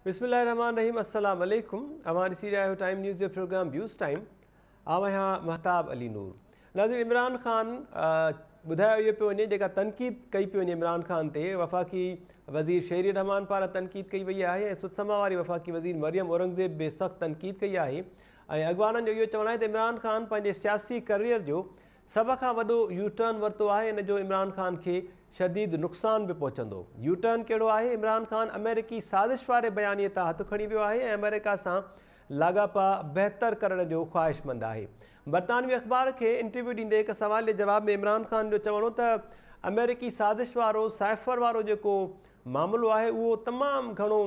بسم الله الرحمٰن الرحيم السلام عليڪم اوهان ڏسي رهيا آهيو ٽائيم نيوز جو پروگرام ويوز ٽائيم آئون آهيان مهتاب علي نور ناظرين عمران خان ٻڌايو اهو پيو وڃي جيڪا تنقيد ڪئي پئي وڃي عمران خان تي وفاقي وزير شيري رحمان پاران تنقيد ڪئي وئي آهي ۽ سڌسماء واري وفاقي وزير مريم اورنگزيب به سخت تنقيد ڪئي آهي ۽ اڳواڻن جو اهو چوڻ آهي ته عمران خان پنهنجي سياسي ڪريئر جو سڀ کان وڏو يو ٽرن ورتو آهي ان جو عمران خان کي شديد نقصان به پهچندو. يو ٽرن ڪهڙو آهي؟ عمران خان آمريڪي سازش واري بيانيي تان هٿ کڻي ويو آهي ۽ آمريڪا سان لاڳاپا بهتر ڪرڻ جو خواهشمند آهي. برطانوي اخبار کي انٽرويو ڏيندي هڪ سوال جي جواب ۾ عمران خان جو چوڻ هو ته آمريڪي سازش وارو سائفر وارو جيڪو معاملو آهي اهو تمام گهڻو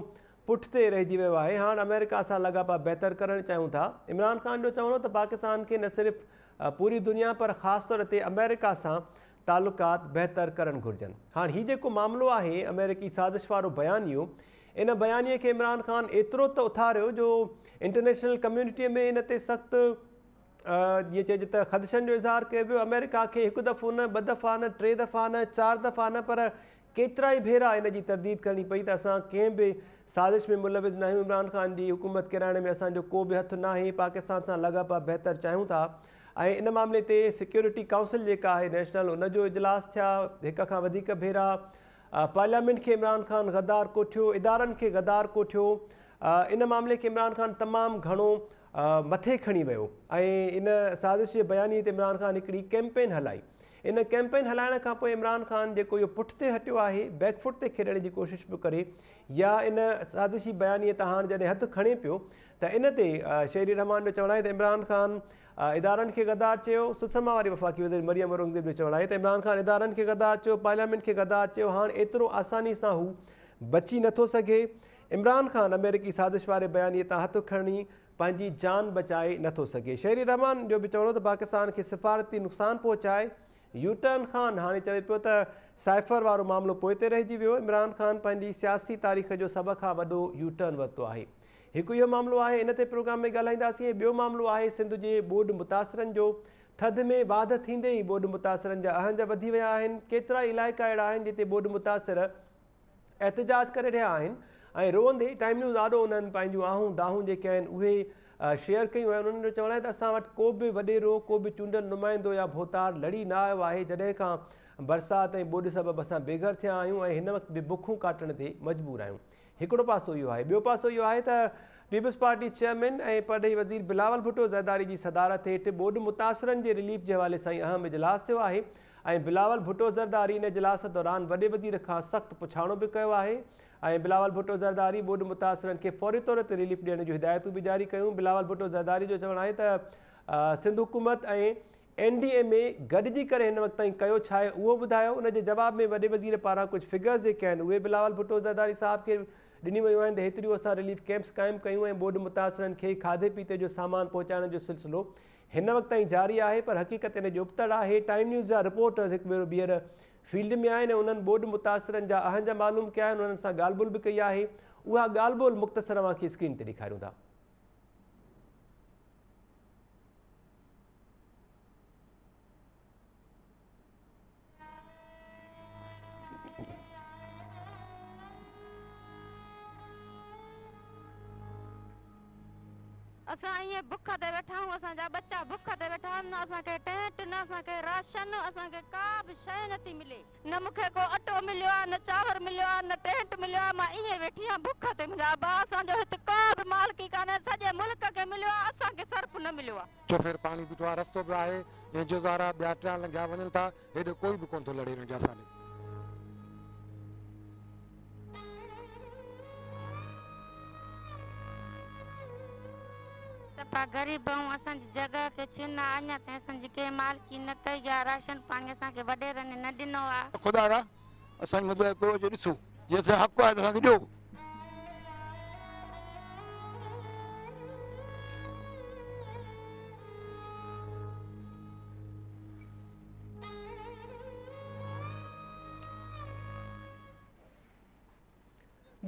پٺتي رهجي ويو آهي، هاڻ آمريڪا سان لاڳاپا بهتر ڪرڻ چاهيون ٿا. عمران خان جو چوڻ هو ته پاڪستان کي نه صرف پوري دنيا پر خاص طور تي آمريڪا سان تعلقات بهتر ڪرڻ گهرجن. هاڻ هي جيڪو معاملو آهي آمريڪي سازش وارو بيانيو، ان بيانيي کي عمران خان ايترو ته اٿاريو جو انٽرنيشنل ڪميونٽي ۾ ان تي سخت جيئن چئجي ته خدشن جو اظهار ڪيو ويو. آمريڪا کي هڪ دفعو نه، ٻه دفعا نه، ٽي دفعا نه، چار دفعا نه پر ڪيترائي ڀيرا ان جي ترديد ڪرڻي پئي ته اسان ڪنهن به سازش ۾ ملوث ناهيون، عمران خان جي حڪومت ڪيرائڻ ۾ اسان جو ڪو به هٿ ناهي، پاڪستان سان لاڳاپا بهتر چاهيون ٿا ۽ ان معاملي تي سيڪيورٽي ڪائونسل جيڪا آهي نيشنل ان جو اجلاس ٿيا هڪ کان وڌيڪ ڀيرا پارليامينٽ کي عمران خان غدار ڪوٺيو، ادارن کي غدار ڪوٺيو، ان معاملي کي عمران خان تمام گهڻو مٿي کڻي ويو ۽ ان سازش جي بيانيي تي عمران خان هڪڙي ڪيمپين هلائي. ان ڪيمپين هلائڻ کان پوء عمران خان جيڪو اهو پٺتي هٽيو آهي، بيڪ فوٽ تي کيڏڻ جي ڪوشش پيو ڪري يا ان سازشي بيانيي تان هاڻ جڏهن هٿ کڻي پيو ته ان تي شيري رحمان جو چوڻ آهي ته عمران خان ادارن کي غدار چيو، سڌسماء واري وفاقي وزير مريم اورنگزيب جو چوڻ آهي ته عمران خان ادارن کي غدار چيو، پارليامينٽ کي غدار چيو، هاڻ ايترو آساني سان هو بچي نٿو سگهي، عمران خان آمريڪي سازش واري بيانيي تان هٿ کڻي پنهنجي جان بچائي نه ٿو سگهي. شيري رحمان جو به چوڻ هو ته پاڪستان کي سفارتي نقصان پهچائي يو ٽرن خان هاڻي چوي پيو ته سائفر وارو معاملو پوئتي رهجي ويو، عمران خان پنهنجي سياسي تاريخ جو سڀ کان وڏو يو ٽرن ورتو آهي. هڪ اهو معاملو آهي ان تي پروگرام ۾ ڳالهائينداسين ۽ ٻيو معاملو آهي سنڌ جي ٻوڏ متاثرن جو. ٿڌ ۾ واڌ ٿيندي ئي ٻوڏ متاثرن جا اهنج وڌي ويا آهن، ڪيترائي علائقا اهڙا آهن جتي ٻوڏ متاثر احتجاج ڪري رهيا آهن ۽ روئندي ٽائيم نيوز آڏو انهن پنهنجون آهون دانهون جيڪي آهن اهي شيئر ڪيون آهن انهن جو چوڻ آهي ته اسان وٽ ڪو به وڏيرو ڪو به چونڊيل نمائندو يا ڀوتار لڙي نه آيو آهي جڏهن کان برسات ۽ ٻوڏ سبب اسان بي گهر ٿيا آهيون ۽ هن وقت به بکون ڪاٽڻ تي مجبور آهيون هڪڙو پاسو اهو آهي ٻيو پاسو اهو آهي ته پيپلز پارٽي چيئرمين ۽ پرڏيهي وزير بلاول ڀٽو زرداري جي صدارت هيٺ ٻوڏ متاثرن جي رليف جي حوالي سان اهم اجلاس ٿيو آهي ۽ بلاول ڀٽو زرداري ان اجلاس دوران وڏي وزير کان سخت پڇاڻو به ڪيو آهي ۽ بلاول ڀٽو زرداري ٻوڏ متاثرن کي فوري طور تي رليف ڏيڻ جون هدايتون به جاري ڪيون. بلاول ڀٽو زرداري جو چوڻ آهي ته سنڌ حڪومت ۽ اين ڊي ايم اي گڏجي ڪري هن وقت تائين ڪيو ڇا آهي اهو ٻڌايو. ان جي جواب ۾ وڏي وزير پاران ڪجهه فگرز جيڪي آهن اهي بلاول ڀٽو زرداري صاحب کي ڏنيون ويون آهن ته هيتريون اسان رليف ڪيمپس قائم ڪيون ۽ ٻوڏ متاثرن کي کاڌي پيتي جو سامان پهچائڻ جو سلسلو هن وقت تائين جاري آهي پر حقيقت ان جي ابتڙ آهي، ٽائيم نيوز جا رپورٽرز هڪ ڀيرو ٻيهر فيلڊ ۾ آهن ۽ انهن ٻوڏ متاثرن جا اهنج معلوم ڪيا آهن، انهن سان ڳالهه ٻولهه به ڪئي آهي، اها ڳالهه ٻولهه مختصر اوهان کي اسڪرين تي ڏيکاريون ٿا. اسان ائين بک تي ويٺا آهيون اسان جا ٻچا بک تي ويٺا آهن نه اسان کي ٽينٽ نه اسان کي راشن اسان کي ڪا به شيء نٿي ملي نه مون کي ڪو اٽو مليو آهي نه چانور مليو آهي نه ٽينٽ مليو آهي مان ائين ويٺي آهيان بک تي منهنجا ابا اسان جو هت ڪو به مالڪي ڪانهي سڄي ملڪ کي مليو آهي اسان کي صرف نه مليو آهي. چوڦير پاڻي بيٺو آهي رستو به آهي ۽ جزارا ٻيا ٽيان لنگهيا وڃن ٿا هيڏي ڪوئي به ڪونه ٿو لڙي هنن جي اسان ڏي. صفا غريب آهيون اسان جي جڳهه کي ڇن آ اڃا تائين اسان جي ڪنهن مالڪي نه ڪئي آ راشن پاڻي اسان کي وڏيرن نه ڏنو آ. خدا را اسان جي مدد ڪريو اچو ڏسو جي اسان جو حق آهي ته اسان کي ڏيو.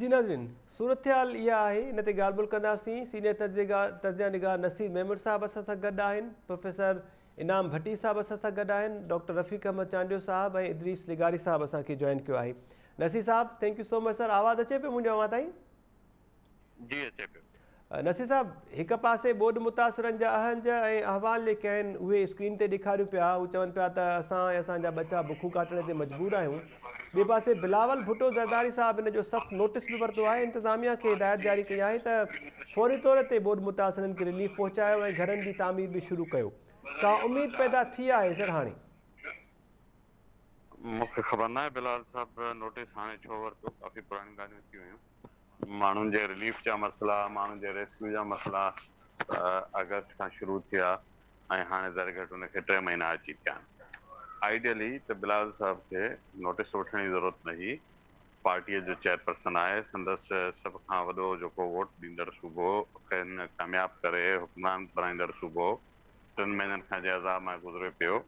جي ناظرين صورتحال اها آهي ان تي ڳالهه ٻولهه ڪنداسين سينيئر تجزيه نگار نصير ميمڻ صاحب اسان سان گڏ آهن پروفيسر انعام ڀٽي صاحب اسان سان گڏ آهن ڊاڪٽر رفيق احمد چانڊيو صاحب ۽ ادريس لغاري صاحب اسان کي جوائن ڪيو آهي نصير صاحب thank you so much sir آواز اچي پيو منهنجو اوهان تائين؟ جي اچي پيو. نصير صاحب هڪ پاسي ٻوڏ متاثرن جا اهنج ۽ احوال جيڪي آهن اهي اسڪرين تي ڏيکاريون پيا، هو چون پيا ته اسان ۽ اسان جا ٻچا بکون ڪاٽڻ تي مجبور آهيون. ٻئي پاسي بلاول ڀٽو زرداري صاحب ان جو سخت نوٽيس به ورتو آهي، انتظاميا کي هدايت جاري ڪئي آهي ته فوري طور تي ٻوڏ متاثرن کي رليف پهچايو ۽ گهرن جي تعمير به شروع ڪيو. ڪا اميد پيدا ٿي آهي سر هاڻي؟ مون کي خبر ناهي بلاول صاحب نوٽيس هاڻي ڇو ورتو، ڪافي پراڻيون ڳالهيون ٿي ويون. ماڻهن جي رليف جا مسئلا، ماڻهن جي ريسڪيو جا مسئلا آگسٽ کان شروع ٿيا ۽ هاڻي ذري گهٽ ان کي ٽي مهينا اچي ٿيا آهن. آئيڊيلي ته بلاول صاحب کي نوٽيس وٺڻ جي ضرورت نه هئي، پارٽيء جو چيئرپرسن آهي، سندس سڀ کان وڏو جيڪو ووٽ ڏيندڙ صوبو، کين ڪامياب ڪري حڪمران بڻائيندڙ صوبو ٽن مهينن کان جنهن عذاب مان گذري پيو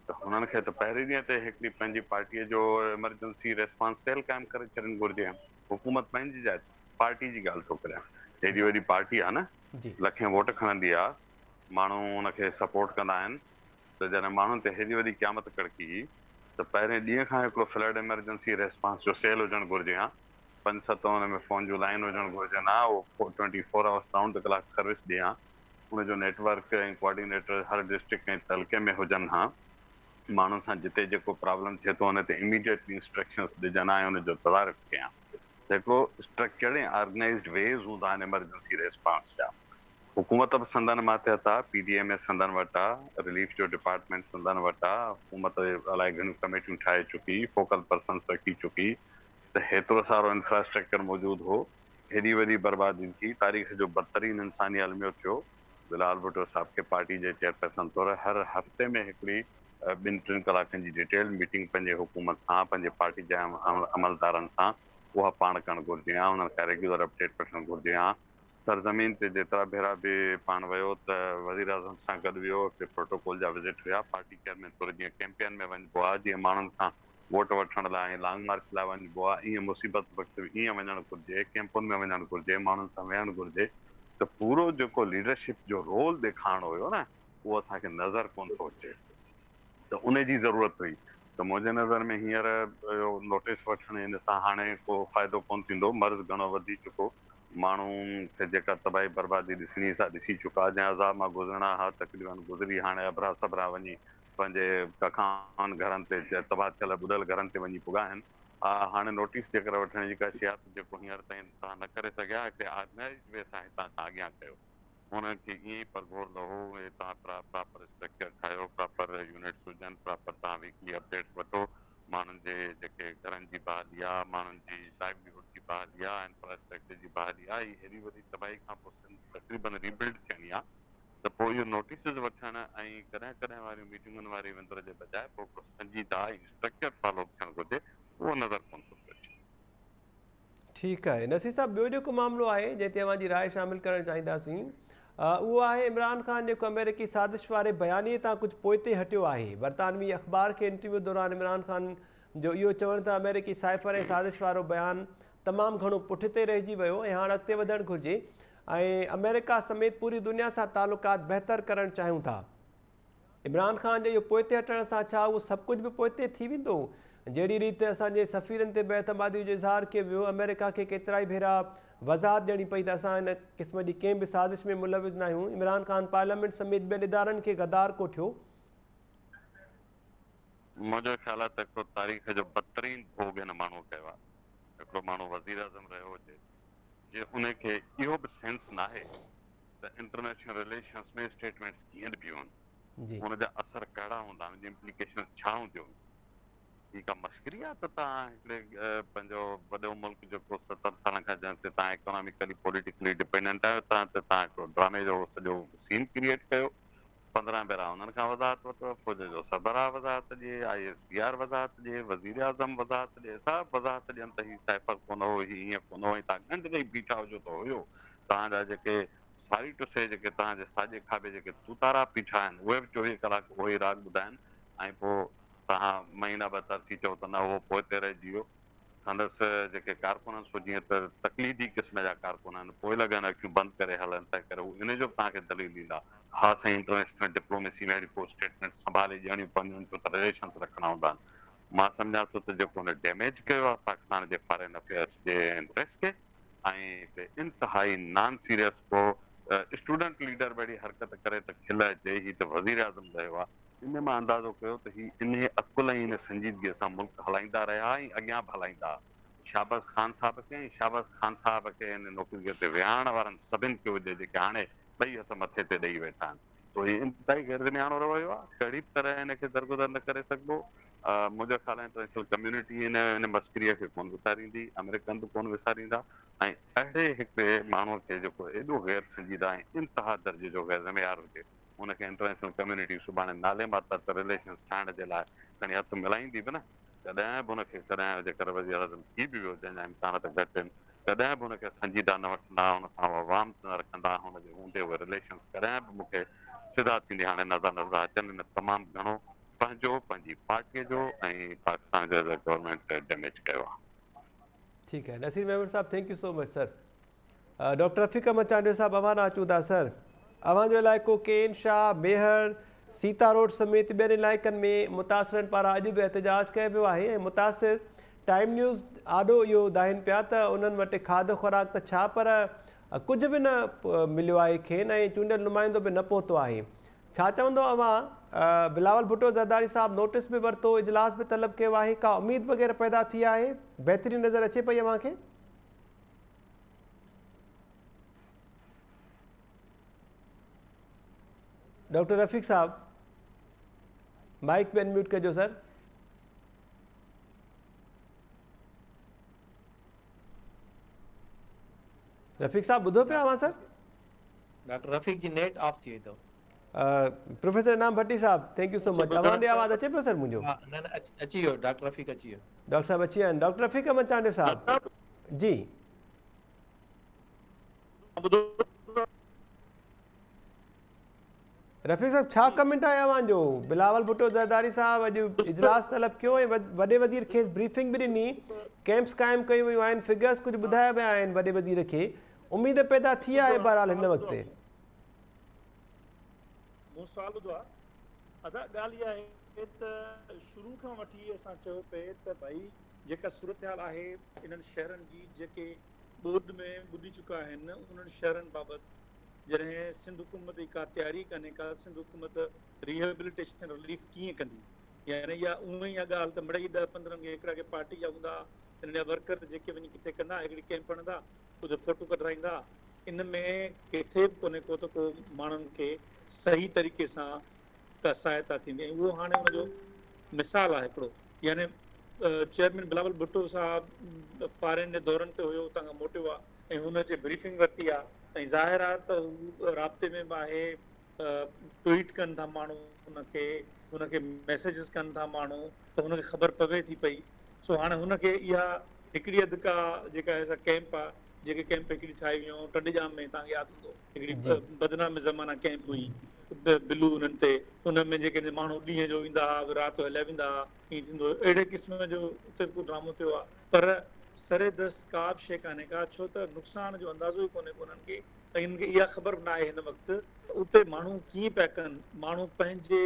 ته هنن کي ته پهرين ڏينهن تي هڪڙي پنهنجي پارٽيء جو ايمرجنسي ريسپانس سيل قائم ڪري ڇڏڻ گهرجي ها. حڪومت پنهنجي جاء تي، پارٽي جي ڳالهه ٿو ڪريان. هيڏي وڏي پارٽي آ نه، لکين ووٽ کڻندي آ، ماڻهو ان کي سپورٽ ڪندا آهن ته جڏهن ماڻهن تي هيڏي وڏي قيامت ڪڙڪي ته پهرين ڏينهن کان هڪڙو فلڊ ايمرجنسي ريسپانس جو سيل هجڻ گهرجي ها، پنج ست ان ۾ فون جون لائين هجڻ گهرجن ها، اهو 24 hours round the clock service ڏي ها. ان جو نيٽ ورڪ ۽ ڪوآرڊينيٽر هر ڊسٽرڪٽ ۽ تعلقي ۾ هجن ها، ماڻهن سان جتي جيڪو پرابلم ٿئي ٿو ان تي اميڊيٽلي انسٽرڪشنس ڏجن ها ۽ ان جو تدارڪ ٿئي ها. ته هڪڙو اسٽرڪچرڊ ۽ آرگنائيزڊ ويز هوندا آهن ايمرجنسي ريسپانس جا. حڪومت به سندن ماتحت آ، پي ڊي ايم اي سندن وٽ آ، رليف جو ڊپارٽمينٽ سندن وٽ آ، حڪومت الائي گهڻيون ڪميٽيون ٺاهي چڪي، فوڪل پرسنس رکي چڪي ته هيترو سارو انفراسٽرڪچر موجود هو هيڏي وڏي بربادي ٿي، تاريخ جو بدترين انساني الميو ٿيو، بلاول ڀٽو صاحب کي پارٽي جي چيئرپرسن طور هر هفتي ۾ هڪڙي ٻن ٽن ڪلاڪن جي ڊيٽيلڊ ميٽنگ پنهنجي حڪومت سان پنهنجي پارٽي جي عملدارن سان اها پاڻ ڪرڻ گهرجي ها، انهن کان ريگيولر اپڊيٽ وٺڻ گهرجي ها. سرزمين تي جيترا ڀيرا به پاڻ ويو ته وزيراعظم سان گڏ ويو، هڪڙي پروٽوڪول جا وزٽ هيا، پارٽي چيئرمين طور جيئن ڪيمپين ۾ وڃبو آهي، جيئن ماڻهن کان ووٽ وٺڻ لاء ۽ لانگ مارچ لاء وڃبو آهي، ايئن مصيبت وقت به ايئن وڃڻ گهرجي، ڪيمپن ۾ وڃڻ گهرجي، ماڻهن سان ويهڻ گهرجي ته پورو جيڪو ليڊرشپ جو رول ڏيکارڻو هيو نه اهو اسان کي نظر ڪونه ٿو اچي ته ان جي ضرورت هئي ته منهنجي نظر ۾ هينئر اهو نوٽيس وٺڻ ان سان هاڻي ڪو فائدو ڪونه ٿيندو، مرض گهڻو وڌي چڪو، ماڻهو کي جيڪا تباهي بربادي ڏسڻي سا ڏسي چڪا، جنهن عذاب مان گذرڻا ها تقريبن گذري هاڻي اڀرا سڀرا وڃي پنهنجي ڪکائن گهرن تي تباهه ٿيل ٻڏل گهرن تي وڃي پڳا آهن. ها هاڻي نوٽيس جيڪر وٺڻ جي ڪا شيء آهي ته جيڪو هينئر تائين توهان نه ڪري سگهيا هڪڙي آرگنائيزڊ وي سان هتان کان اڳيان ڪيو. انهن کي ائين ئي پرگهور لهو ۽ توهان پراپر اسٽرڪچر ٺاهيو پراپر يونٽس هجن پراپر توهان ويڪلي اپڊيٽس وٺو ماڻهن جي جيڪي گهرن جي بحالي آهي ماڻهن جي لائيولي هوڊ جي بحالي آهي انفراسٽرڪچر جي بحالي آهي هي هيڏي وڏي تباهي کان پوء سنڌ تقريبن ريبلڊ ٿيڻي آهي ته پوء اهو نوٽيسز وٺڻ ۽ ڪڏهن ڪڏهن واريون ميٽنگن واري وندر جي بجاء پوء هڪڙو سنجيده ۽ اسٽرڪچرڊ فالو اپ ٿيڻ گهرجي، اهو نظر ڪونه ٿو پيو اچي. ٺيڪ آهي نصير صاحب ٻيو جيڪو معاملو آهي جنهن تي اوهان جي راء شامل ڪرڻ چاهينداسين اهو آهي عمران خان جيڪو آمريڪي سازش واري بيانيي تان ڪجهه پوئتي هٽيو آهي برطانوي اخبار کي انٽرويو دوران عمران خان جو اهو چوڻ ته آمريڪي سائفر ۽ سازش وارو بيان تمام گهڻو پٺتي رهجي ويو ۽ هاڻ اڳتي وڌڻ گهرجي ۽ آمريڪا سميت پوري دنيا سان تعلقات بهتر ڪرڻ چاهيون ٿا. عمران خان جي اهو پوئتي هٽڻ سان ڇا اهو سڀ ڪجهه به پوئتي ٿي ويندو؟ جهڙي ريت اسان جي سفيرن تي بي اعتمادي جو اظهار ڪيو ويو، آمريڪا کي ڪيترائي ڀيرا وضاحت ڏيڻي پئي ته اسان ان قسم جي ڪنهن به سازش ۾ ملوث ناهيون، عمران خان پارليامينٽ سميت ٻين ادارن کي غدار ڪوٺيو. منهنجو خيال آهي ته هڪڙو تاريخ جو بدترين ڀوڳ هن ماڻهوء ڪيو آهي. هڪڙو ماڻهو وزيراعظم رهيو هجي، جي ان کي اهو به سينس ناهي ته انٽرنيشنل رليشنس ۾ اسٽيٽمينٽس ڪيئن ڏبيون آهن، ان جا اثر ڪهڙا هوندا آهن، ان جون امپليڪيشنس ڇا هونديون آهن. هي ڪا مشڪري آهي ته توهان هڪڙي پنهنجو وڏو ملڪ جيڪو 70 سالن کان جنهن تي توهان اڪاناميڪلي پوليٽيڪلي ڊپينڊنٽ آهيو تنهن تي توهان هڪڙو ڊرامي جهڙو سڄو سين ڪريئيٽ ڪيو 15 ڀيرا انهن کان وضاحت ورتو، فوج جو سربراهه وضاحت ڏئي، I S P R وضاحت ڏئي، وزيراعظم وضاحت ڏئي، سڀ وضاحت ڏين ته هي سائفر ڪونه هو، هي ائين ڪونه هو ۽ توهان ڳنڍ ڏئي بيٺا هجو ته هيو. توهان جا جيڪي ساري ٽسي جيڪي توهان جي ساڄي کاٻي جيڪي توتارا بيٺا آهن اهي به 24 ڪلاڪ اهو ئي راڳ ٻڌائن ۽ پوء توهان مهينا ٻه ترسي چئو ته نه اهو پوئتي رهجي ويو. سندس جيڪي ڪارڪن آهن سو جيئن ته تقليدي قسم جا ڪارڪن آهن، پوئلڳ آهن، اکيون بند ڪري هلن، تنهن ڪري هو ان جو به توهان کي دليل ڏيندا. ها سائين انٽرنيشنل ڊپلوميسي ۾ اهڙيون ڪو اسٽيٽمينٽس سنڀالي ڏيڻيون پونديون آهن ڇو ته رليشنس رکڻا هوندا آهن. مان سمجهان ٿو ته جيڪو هن ڊيميج ڪيو آهي پاڪستان جي فارين افيئرس جي انٽريسٽ کي ۽ هڪ انتهائي نان سيريس ڪو اسٽوڊنٽ ليڊر به اهڙي حرڪت ڪري ته کل اچي، هي ته وزيراعظم رهيو آهي. ان مان اندازو ڪيو ته هي انهي عقل ۽ انهي سنجيدگيء سان ملڪ هلائيندا رهيا ۽ اڳيان به هلائيندا. شابس خان صاحب کي ۽ شابس خان صاحب کي ان نوڪريء تي ويهارڻ وارن سڀن کي هجي جيڪي هاڻي ٻئي هٿ مٿي تي ڏئي ويٺا آهن. سو هي انتهائي غير ذميواراڻو رويو آهي. ڪهڙي به طرح ان کي درگذر نه ڪري سگهبو. منهنجو خيال آهي انٽرنيشنل ڪميونٽي ان ان مسخريء کي ڪونه وساريندي، آمريڪن به ڪونه وساريندا ۽ اهڙي هڪڙي ماڻهوء کي جيڪو ايڏو غير سنجيده ۽ انتها درجي جو غير ذميوار هجي، ان کي انٽرنيشنل ڪميونٽي سڀاڻي نالي ماتر ته رليشنز ٺاهڻ جي لاء کڻي هٿ ملائيندي به نه، ڪڏهن به ان کي ڪڏهن جيڪر وزيراعظم ٿي به ويو جنهن جا امڪان ته گهٽ آهن، ڪڏهن به ان کي سنجيده نه وٺندا، ان سان اها وامت نه رکندا، هن جي هوندي اهي رليشنز ڪڏهن به مون کي سڌا ٿيندي هاڻي نظر نه ٿا اچن، هن تمام گهڻو پنهنجو، پنهنجي پارٽيء جو ۽ پاڪستان جو ايز اي گورنمينٽ ڊيميج ڪيو آهي. ٺيڪ آهي نصير ميمڻ صاحب thank you so much sir. Doctor Rafiq Ahmed Chandio صاحب اوهان ڏانهن اچون ٿا سر اوهان جو علائقو ڪين شاهه، ميهڙ، سيتا روڊ سميت ٻين علائقن ۾ متاثرن پاران اڄ به احتجاج ڪيو ويو آهي ۽ متاثر ٽائيم نيوز آڏو اهو دانهين پيا ته انهن وٽ کاڌ خوراڪ ته ڇا پر ڪجهه به نه مليو آهي کين ۽ چونڊيل نمائندو به نه پهتو آهي ڇا چوندو اوهان بلاول ڀٽو زرداري صاحب نوٽيس به ورتو اجلاس به طلب ڪيو آهي ڪا اميد وغيره پيدا ٿي آهي بهتري نظر اچي پئي اوهان کي؟ ڊاڪٽر رفيق صاحب مائيڪ به انميوٽ ڪجو سر. رفيق صاحب ٻڌو پيا اوهان سر؟ ڊاڪٽر رفيق جي نيٽ آف ٿي وئي اٿو. پروفيسر انعام ڀٽي صاحب thank you سو مچ اوهان ڏي آواز اچي پيو سر منهنجو؟ ها نه نه اچي ويو ڊاڪٽر رفيق اچي ويو. ڊاڪٽر صاحب اچي ويا آهن ڊاڪٽر رفيق احمد چانڊيو صاحب جي. رفيق صاحب ڇا ڪمينٽ آهي اوهان جو بلاول ڀٽو زرداري صاحب اڄ اجلاس طلب ڪيو ۽ وڏي وزير کيس بريفنگ به ڏني ڪيمپس قائم ڪيون ويون آهن فگرز ڪجهه ٻڌايا ويا آهن وڏي وزير کي اميد پيدا ٿي آهي بهرحال هن وقت. مون سوال ٻڌو آ ادا ڳالهه اها آهي ته شروع کان وٺي اسان چيو پئي ته ڀائي جيڪا صورتحال آهي انهن شهرن جي جيڪي ٻوڏ ۾ ٻڏي چڪا آهن انهن شهرن بابت جڏهن سنڌ حڪومت جي ڪا تياري ڪانهي ڪا سنڌ حڪومت ريهيبليٽيشن رليف ڪيئن ڪندي يعني اها اونئن ئي اها ڳالهه ته مڙئي ڏهه پندرهن کي هڪڙا ڪي پارٽي جا هوندا انهن جا ورڪر جيڪي وڃي ڪٿي ڪندا هڪڙي ڪيمپ هڻندا اتي فوٽو ڪڍرائيندا ان ۾ ڪٿي به ڪونهي ڪو ته ڪو ماڻهن کي صحيح طريقي سان ڪا سهائتا ٿيندي ۽ اهو هاڻي ان جو مثال آهي هڪڙو يعني چيئرمين بلاول ڀٽو صاحب فارين جي دورن تي هيو اتان کان موٽيو آهي ۽ هن اچي بريفنگ ورتي آهي ۽ ظاهر آهي ته هو رابطي ۾ به آهي ٽوئيٽ ڪن ٿا ماڻهو ان کي ان کي ميسيجز ڪن ٿا ماڻهو ته هن کي خبر پوي ٿي پئي سو هاڻي هن کي اها هڪڙي اڌ ڪا جيڪا آهي سا ڪيمپ آهي جيڪي ڪيمپ هڪڙي ٺاهي ويون ٽنڊي ڄام ۾ توهان کي ياد هوندو هڪڙي بدنام زمانه ڪئمپ هئي بلو انهن تي ان ۾ جيڪي ماڻهو ڏينهن جو ايندا هئا رات جو هليا ويندا هئا ائين ٿيندو هيو اهڙي قسم جو اتي به ڪو ڊرامو ٿيو آهي پر سر دست ڪا به شيء ڪانهي ڪا ڇو ته نقصان جو اندازو ئي ڪونهي ڪو انهن کي ۽ انهن کي اها خبر به ناهي هن وقت ته اتي ماڻهو ڪيئن پيا ڪن ماڻهو پنهنجي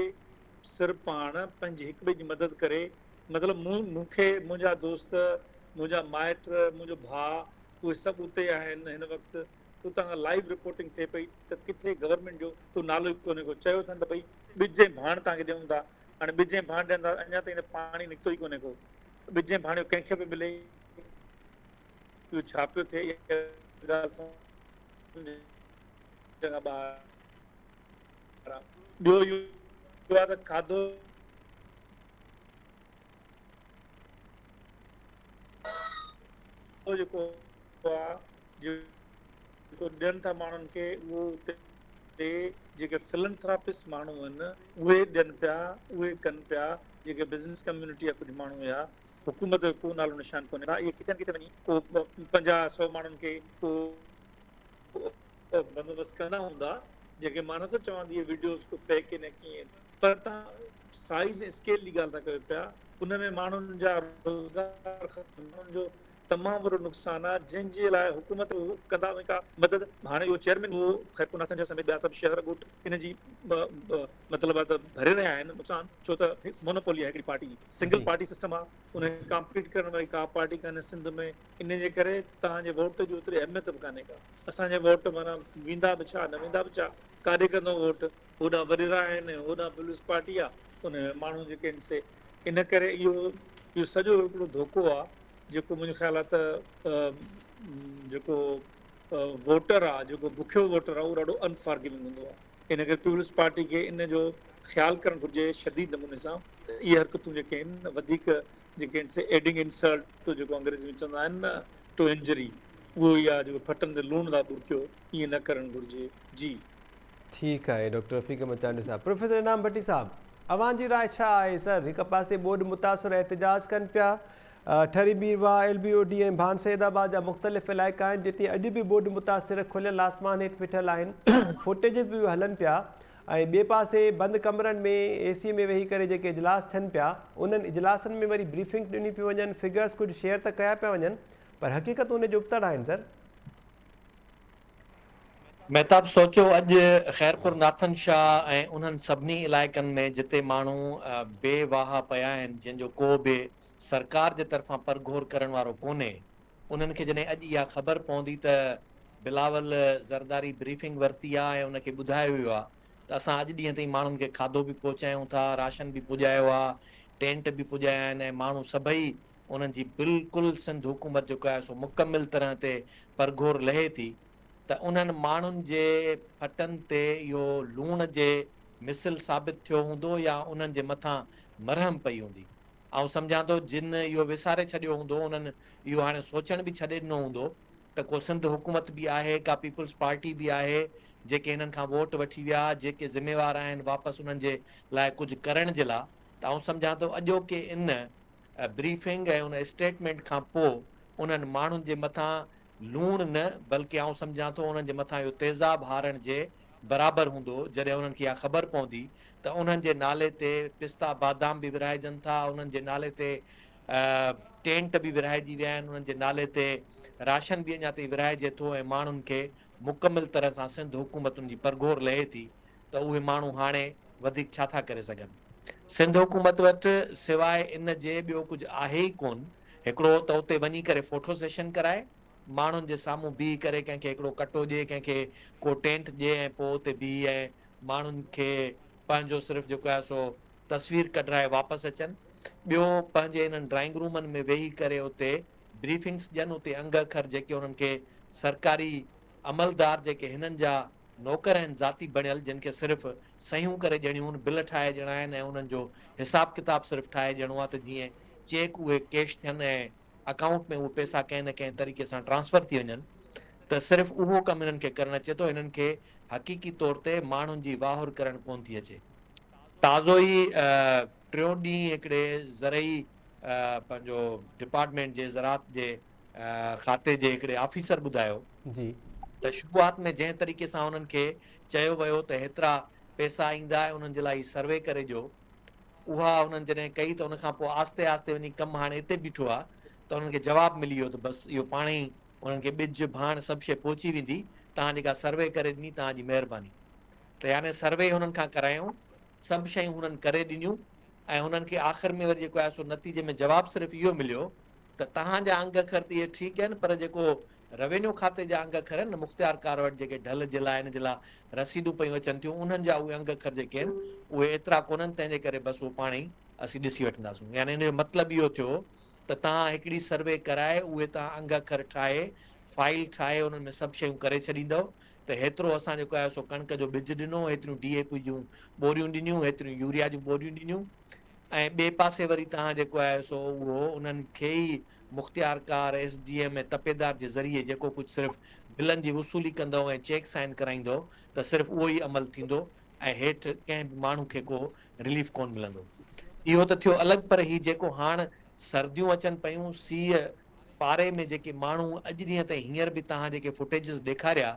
سر پاڻ پنهنجي هڪ ٻئي جي مدد ڪري مطلب مون مون کي منهنجا دوست منهنجا مائٽ منهنجو ڀاء اهي سڀ اتي آهن هن وقت اتان کان لائيو رپورٽنگ ٿئي پئي ته ڪٿي گورنمينٽ جو ڪو نالو ئي ڪونهي ڪو چيو اٿن ته ڀئي ٻج ۽ ڀاڻ توهان کي ڏيون ٿا هاڻي ٻج ۽ ڀاڻ ڏين ٿا اڃا تائين ته پاڻي نڪتو ئي ڪونهي ڪو ٻج ۽ ڀاڻ ڪنهن کي به ملي اهو ڇا پيو ٿئي اها ڳالهه سمجهه کان ٻاهر آهي ٻيو اهو آهي ته کاڌو جيڪو آهي جيڪو ڏين ٿا ماڻهن کي اهو اتي جيڪي فلنٿراپسٽ ماڻهو آهن اهي ڏين پيا اهي ڪن پيا جيڪي بزنس ڪميونٽي جا ڪجهه ماڻهو هيا حڪومت جو ڪو نالو نشان ڪونهي اهي ڪٿي نه ڪٿي وڃي ڪو 50 سو ماڻهن کي ڪو بندوبست ڪندا هوندا جيڪي مان نٿو چوان ته اهي وڊيوز ڪو فيڪ آهن يا ڪيئن پر توهان سائيز ۽ اسڪيل جي ڳالهه ٿا ڪيو پيا ان ۾ ماڻهن جا روزگار ختم ماڻهن جو تمام وڏو نقصان آ جنهن جي لاء حڪومت ڪندا ڪا مدد هاڻي اهو چيئرمين اهو خيرپور ناٿن شاهه سميت ٻيا سڀ شهر ڳوٺ ان جي مطلب آ ته ڀري رهيا آهن نقصان ڇو ته مونوپولي آهي هڪڙي پارٽي جي سنگل پارٽي سسٽم آ ان کي ڪامپيٽ ڪرڻ واري ڪا پارٽي ڪانهي سنڌ ۾ ان جي ڪري توهان جي ووٽ جي اوتري اهميت به ڪانهي ڪا اسان جا ووٽ معنيٰ ويندا به ڇا نه ويندا به ڇا ڪاڏي ڪندو ووٽ هوڏانهن وڏيرا آهن هوڏانهن پيپلز پارٽي آ ان ماڻهو جيڪي آهن سي ان ڪري اهو اهو سڄو هڪڙو ڌوڪو آ جيڪو منهنجو خيال آ ته جيڪو ووٽر آ جيڪو بکيو ووٽر آ اهو ڏاڍو انفارگيونگ هوندو آ ان ڪري پيپلز پارٽي کي ان جو خيال ڪرڻ گهرجي شديد نموني سان ته اهي حرڪتون جيڪي آهن وڌيڪ جيڪي آهن سي ايڊنگ انسلٽ ٽو جيڪو انگريزي ۾ چوندا آهن نه ٽو انجري اهو ئي آ جيڪو ڦٽن تي لوڻ ٿا ٻرڪيو ائين نه ڪرڻ گهرجي جي. ٺيڪ آهي ڊاڪٽر رفيق احمد چانڊيو صاحب. پروفيسر انعام ڀٽي صاحب اوهان جي راء ڇا آهي سر هڪ پاسي ٻوڏ متاثر احتجاج ڪن پيا Thari Mirwah, L B O D ۽ Bhan Syedabad جا مختلف علائقا آهن جتي اڄ به ٻوڏ متاثر کليل آسمان هيٺ ويٺل آهن فوٽيجز به هلن پيا ۽ ٻئي پاسي بند ڪمرن ۾ اي سي ۾ ويهي ڪري جيڪي اجلاس ٿين پيا انهن اجلاسن ۾ وري بريفنگز ڏنيون پيون وڃن فگرز ڪجهه شيئر ته ڪيا پيا وڃن پر حقيقتون ان جي ابتڙ آهن سر. مهتاب سوچيو اڄ خيرپور ناٿن شاهه ۽ انهن سڀني علائقن ۾ جتي ماڻهو بي واها پيا آهن جن جو ڪو به سرڪار جي طرفان پرگهور ڪرڻ وارو ڪونهي انهن کي جڏهن اڄ اها خبر پوندي ته بلاول زرداري بريفنگ ورتي آ ۽ ان کي ٻڌايو ويو آ ته اسان اڄ ڏينهن تائين ماڻهن کي کاڌو به پهچايون ٿا راشن به پڄايو آ ٽينٽ به پڄايا آهن ۽ ماڻهو سڀئي انهن جي بلڪل سنڌ حڪومت جيڪو آهي سو مڪمل طرح تي پرگهور لهي ٿي ته انهن ماڻهن جي ڦٽن تي اهو لوڻ جي مثل ثابت ٿيو هوندو يا انهن جي مٿان مرهم پئي هوندي. آئون سمجهان ٿو جن اهو وساري ڇڏيو هوندو انهن اهو هاڻي سوچڻ به ڇڏي ڏنو هوندو ته ڪو سنڌ حڪومت به آهي ڪا پيپلز پارٽي به آهي جيڪي هنن کان ووٽ وٺي ويا جيڪي ذميوار آهن واپس انهن جي لاء ڪجهه ڪرڻ جي لا ته آئون سمجهان ٿو اڄوڪي ان بريفنگ ۽ ان اسٽيٽمينٽ کان پو انهن ماڻهن جي مٿان لوڻ نه بلڪه آئون سمجهان ٿو انهن جي مٿان اهو تيزاب هارڻ جي برابر هوندو جڏهن انهن کي اها خبر پوندي ته انهن جي نالي تي پستا بادام به ورهائجن ٿا انهن جي نالي تي ٽينٽ به ورهائجي ويا آهن انهن جي نالي تي راشن به اڃا تائين ورهائجي ٿو ۽ ماڻهن کي مڪمل طرح سان سنڌ حڪومت ان جي پرگهور لهي ٿي ته اهي ماڻهو هاڻي وڌيڪ ڇا ٿا ڪري سگهن. سنڌ حڪومت وٽ سواء ان جي ٻيو ڪجهه آهي ئي ڪون. هڪڙو ته اتي وڃي ڪري فوٽو سيشن ڪرائي، ماڻهن جي سامهون بيهي ڪري ڪنهن کي هڪڙو ڪٽو ڏي، ڪنهن کي ڪو ٽينٽ ڏي ۽ پوء اتي بيهي ۽ ماڻهن کي پنهنجو صرف جيڪو آهي سو تصوير ڪڍرائي واپس اچن. ٻيو پنهنجي انهن ڊرائنگ رومن ۾ ويهي ڪري اتي بريفنگس ڏين، اتي انگ اکر جيڪي انهن کي سرڪاري عملدار جيڪي هنن جا نوڪر آهن ذاتي بڻيل جن کي صرف صحيحون ڪري ڏيڻيون آهن، بل ٺاهي ڏيڻا آهن ۽ انهن جو حساب ڪتاب صرف ٺاهي ڏيڻو آهي ته جيئن چيڪ اهي ڪيش ٿين ۽ اڪائونٽ ۾ اهي پئسا ڪنهن نه ڪنهن طريقي سان ٽرانسفر ٿي وڃن ته صرف اهو ڪم هنن کي ڪرڻ اچي ٿو هنن کي حقيقي طور تي ماڻهن جي واهر ڪرڻ ڪونه ٿي اچي. تازو ئي ٽيون ڏينهن هڪڙي زرعي پنهنجو ڊپارٽمينٽ جي زراعت جي کاتي جي هڪڙي آفيسر ٻڌايو ته شروعات ۾ جنهن طريقي سان انهن کي چيو ويو ته هيترا پئسا ايندا ۽ انهن جي لاء هي سروي ڪري ڏيو اها انهن جڏهن ڪئي ته ان کان پوء آهستي آهستي وڃي ڪم هاڻي اتي بيٺو آهي ته انهن کي جواب ملي ويو ته بس اهو پاڻ ئي انهن کي ٻج ڀاڻ سڀ شيء پهچي ويندي توهان جيڪا سروي ڪري ڏني توهان جي مهرباني ته يعني سروي هنن کان ڪرايائون سڀ شيون هنن ڪري ڏنيون ۽ هنن کي آخر ۾ وري جيڪو آهي سو نتيجي ۾ جواب صرف اهو مليو ته توهان جا انگ اکر ته اهي ٺيڪ آهن پر جيڪو روينيو کاتي جا انگ اکر آهن نه مختيار ڪار وٽ جيڪي ڍل جي لاء ان جي لاء رسيدون پيون اچن ٿيون انهن جا اهي انگ اکر جيڪي آهن اهي ايترا ڪونهن تنهن جي ڪري بس اهو پاڻ ئي اسين ڏسي وٺنداسون يعني ان جو مطلب اهو ٿيو ته توهان هڪڙي سروي ڪرائي اهي توهان انگ اکر ٺاهي فائيل ٺاهي انهن ۾ سڀ شيون ڪري ڇڏيندؤ ته هيترو اسان جيڪو آهي سو ڪڻڪ جو ٻج ڏنو هيتريون ڊي اي پي جون ٻوريون ڏنيون هيتريون يوريا جون ٻوريون ڏنيون ۽ ٻئي پاسي وري توهان جيڪو آهي سو اهو انهن کي ئي مختيارڪار، ايس ڊي ايم ۽ تپيدار جي ذريعي جيڪو ڪجهه صرف بلن جي وصولي ڪندؤ ۽ چيڪ سائن ڪرائيندؤ ته صرف اهو ئي عمل ٿيندو ۽ هيٺ ڪنهن به ماڻهو کي ڪو رليف ڪونه ملندو. اهو ته ٿيو الڳ پر هي جيڪو هاڻ سرديون اچن پيون سيء پاري ۾ جيڪي ماڻهو اڄ ڏينهن تائين هينئر به توهان جيڪي فوٽيجز ڏيکاريا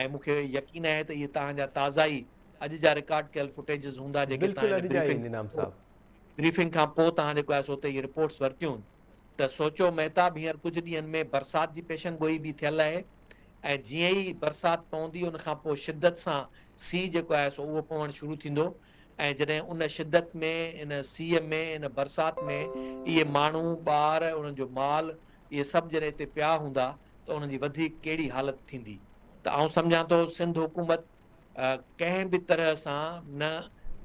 ۽ مون کي يقين آهي ته اهي توهان جا تازا ئي اڄ جا رڪارڊ ڪيل فوٽيجز هوندا جيڪي بلڪل توهان اڄ هن جا ئي بريفنگ انعام صاحب. بريفنگ کان پوء توهان جيڪو آهي سو اتي اهي رپورٽس ورتيون. ته سوچو مهتاب هينئر ڪجهه ڏينهن ۾ برسات جي پيشن گوئي به ٿيل آهي ۽ جيئن ئي برسات پوندي ان کان پوء شدت سان سيء جيڪو آهي سو اهو پوڻ شروع ٿيندو ۽ جڏهن ان شدت ۾ ان سيء ۾ ان برسات ۾ اهي ماڻهو، ٻار، انهن جو مال اهي سڀ جڏهن اتي پيا هوندا ته انهن جي وڌيڪ ڪهڙي حالت ٿيندي ته آئون سمجهان ٿو سنڌ حڪومت ڪنهن به طرح سان نه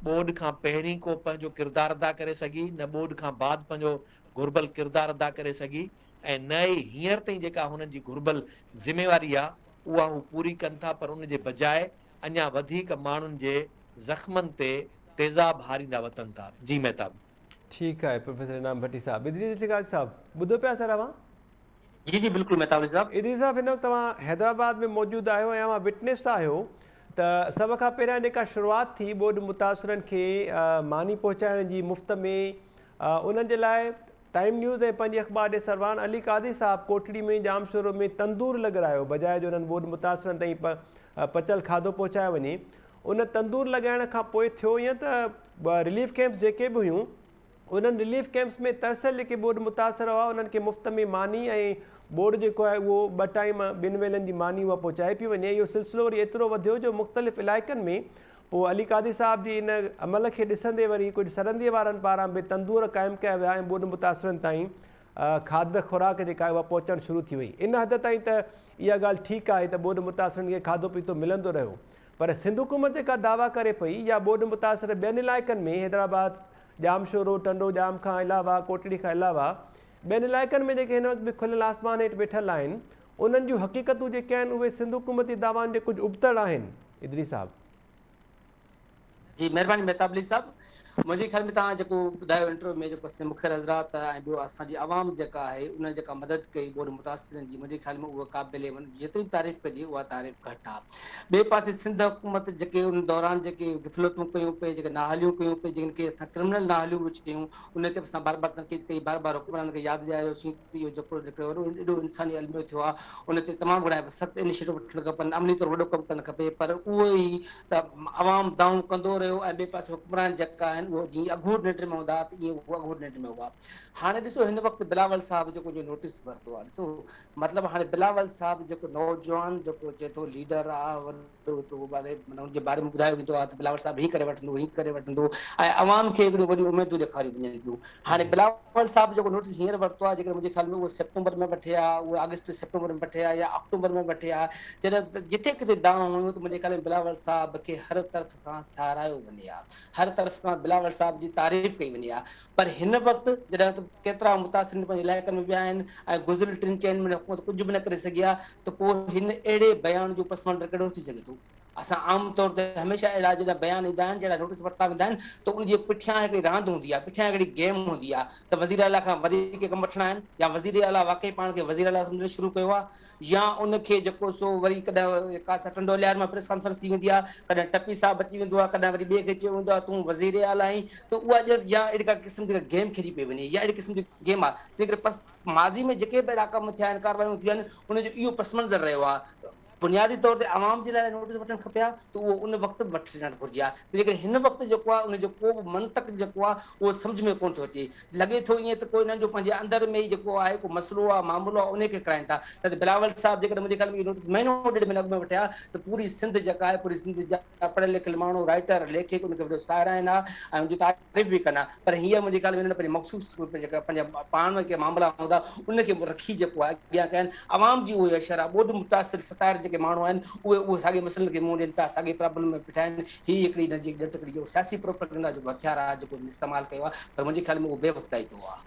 ٻوڏ کان پهرين ڪو پنهنجو ڪردار ادا ڪري سگهي نه ٻوڏ کان بعد پنهنجو گهربل ڪردار ادا ڪري سگهي ۽ نه ئي هينئر تائين جيڪا هنن جي گهربل ذميواري آ اها هو پوري ڪن ٿا پر ان جي بجاء اڃا وڌيڪ ماڻهن جي زخمن تي تيزاب هاريندا وتن ٿا. جي مهتاب. ٺيڪ آهي پروفيسر انعام ڀٽي صاحب. ادريس لغاري صاحب ٻڌو پيا سر اوهان؟ جي جي بلڪل مهتاب علي صاحب. ادريس صاحب هن وقت توهان حيدرآباد ۾ موجود آهيو ۽ اوهان وٽنس آهيو ته سڀ کان پهريان جيڪا شروعات ٿي ٻوڏ متاثرن کي ماني پهچائڻ جي مفت ۾ انهن جي لاء ٽائيم نيوز ۽ پنهنجي اخبار جي سرواڻ علي قاضي صاحب ڪوٽڙي ۾ ڄامشورو ۾ تندور لڳرايو بجاء جو انهن ٻوڏ متاثرن تائين پچل کاڌو پهچايو وڃي ان تندور لڳائڻ کان پوء ٿيو ائين ته رليف ڪيمپس جيڪي به هيون انهن رليف ڪيمپس ۾ ترسيل جيڪي ٻوڏ متاثر هئا انهن کي مفت ۾ ماني ۽ ٻوڙ جيڪو آهي اهو ٻه ٽائيم ٻن ويلن جي ماني اها پهچائي پئي وڃي اهو سلسلو وري ايترو وڌيو جو مختلف علائقن ۾ پوء علي قاضي صاحب جي ان عمل کي ڏسندي وري ڪجهه سرنديء وارن پاران به تندور قائم ڪيا ويا ۽ ٻوڏ متاثرن تائين کاڌ خوراڪ جيڪا آهي اها پهچڻ شروع ٿي وئي. ان حد تائين ته اها ڳالهه ٺيڪ آهي ته ٻوڏ متاثرن کي کاڌو پيتو ملندو رهيو پر سنڌ حڪومت جيڪا دعويٰ ڪري پئي يا ٻوڏ متاثر ٻين علائقن ۾ حيدرآباد، ڄامشورو، ٽنڊو ڄام کان علاوه ڪوٽڙي کان علاوه ٻين علائقن ۾ جيڪي هن وقت به کليل آسمان هيٺ ويٺل آهن انهن جون حقيقتون جيڪي آهن اهي سنڌ حڪومت جي دعوائن جي ڪجهه ابتڙ آهن. ادريس صاحب. جي مهرباني مهتاب علي صاحب منهنجي خيال ۾ توهان جيڪو ٻڌايو انٽرو ۾ جيڪو اسان مخير حضرات ۽ ٻيو اسان جي عوام جيڪا آهي انهن جيڪا مدد ڪئي ٻوڏ متاثرين جي منهنجي خيال ۾ اها قابل جيتري به تعريف ڪجي اها تعريف گهٽ آهي ٻئي پاسي سنڌ حڪومت جيڪي ان دوران جيڪي غفلتون ڪيون پئي جيڪي نااهليون ڪيون پئي جن کي اسان ڪرمنل نااهليون به چيون ان تي به اسان بار بار تنقيد ڪئي بار بار حڪمرانن کي ياد ڏياريوسين ته اهو جيڪو جيڪو وڏو ايڏو انساني الميو ٿيو آهي ان تي تمام گهڻا سخت انيشيٽو وٺڻ کپن عملي طور وڏو ڪم ڪرڻ کپي پر اهو ئي ته عوام دانهون ڪندو رهيو ۽ ٻئي پاسي حڪمران جيڪا آهن اهو جيئن اگهور ننڊ ۾ هوندا ته ايئن اهو اگهور ننڊ ۾ هئا هاڻي ڏسو هن وقت بلاول صاحب جيڪو جو نوٽيس ورتو آهي ڏسو مطلب هاڻي بلاول صاحب جيڪو نوجوان جيڪو چئي ٿو ليڊر آهي وڏو باري معنيٰ ان جي باري ۾ ٻڌايو ويندو آهي ته بلاول صاحب هي ڪري وٺندو هي ڪري وٺندو ۽ عوام کي هڪڙيون وڏيون اميدون ڏيکاريون وڃن پيون هاڻي بلاول صاحب جيڪو نوٽيس هينئر ورتو آهي جيڪڏهن منهنجي خيال ۾ اهو سيپٽمبر ۾ وٺي ها اهو آگسٽ سيپٽمبر ۾ وٺي ها يا آڪٽوبر ۾ وٺي ها جڏهن جتي ڪٿي دانهون هيون ته منهنجي خيال ۾ بلاول صاحب کي هر طرف کان ساراهيو وڃي ها هر طرف کان بلاول صاحب جي تعريف ڪئي وڃي ها پر هن وقت جڏهن ته ڪيترا متاثرين پنهنجي علائقن ۾ ويا آهن ۽ گذريل ٽن چئن مهينن حڪومت ڪجهه به نه ڪري سگهي آهي ته پوء هن اهڙي بيان جو پس منظر ڪهڙو ٿي سگهي ٿو؟ اسان عام طور تي هميشه اهڙا جڏهن بيان ايندا آهن جهڙا نوٽيس ورتا ويندا آهن ته ان جي پٺيان هڪڙي راند هوندي آهي پٺيان هڪڙي گيم هوندي آهي ته وزير اعليٰ کان وري ڪي ڪم وٺڻا آهن يا وزير اعليٰ واقعي پاڻ کي وزير اعليٰ سمجهڻ شروع ڪيو آهي يا ان کي جيڪو سو وري ڪڏهن ڪا ٽنڊو الهيار مان پريس ڪانفرنس ٿي ويندي آهي ڪڏهن ٽپي صاحب اچي ويندو آهي ڪڏهن وري ٻئي کي چيو ويندو آهي تون وزير اعليٰ آهين ته اها ڄڻ يا اهڙي ڪا قسم جي ڪا گيم کيڏي پئي وڃي يا اهڙي قسم جي گيم آهي تنهن ڪري پس ماضي ۾ جيڪي به اهڙا ڪم ٿيا آهن ڪارروايون ٿيون آهن ان جو اهو پس منظر رهيو آهي بنيادي طور تي عوام جي لاء نوٽيس وٺڻ کپي ها ته اهو ان وقت به وٺڻ گهرجي ها ته جيڪڏهن هن وقت جيڪو آهي ان جو ڪو به منطق جيڪو آهي اهو سمجهه ۾ ڪونه ٿو اچي. لڳي ٿو ائين ته ڪو انهن جو پنهنجي اندر ۾ ئي جيڪو آهي ڪو مسئلو آهي معاملو آهي انهي کي ڪرائين ٿا نه ته بلاول صاحب جيڪڏهن منهنجي خيال ۾ اهو نوٽيس مهينو ڏيڍ مهينو اڳ ۾ وٺي ها ته پوري سنڌ جيڪا آهي پوري سنڌ جا پڙهيل لکيل ماڻهو رائيٽر ليکڪ ان کي وڏو ساراهين ها ۽ ان جي تعريف به ڪن ها پر هينئر منهنجي خيال ۾ انهن پنهنجي مخصوص جيڪا پنهنجا پاڻ ۾ ڪي معاملا هوندا ان کي رکي جيڪو آهي اڳيان ڪين عوام جي اهو اشر آهي ٻوڏ متاثر ستايل جيڪي ماڻهو آهن اهي اهي ساڳي مسئلن کي منهن ڏين پيا ساڳي پرابلم ۾ بيٺا آهن هي هڪڙي هنن جي ڄڻ ته هڪڙي جيڪو سياسي پروپيگنڊا جو هٿيار آهي جيڪو هنن استعمال ڪيو آهي پر منهنجي خيال ۾ اهو بي وقتائتو آهي.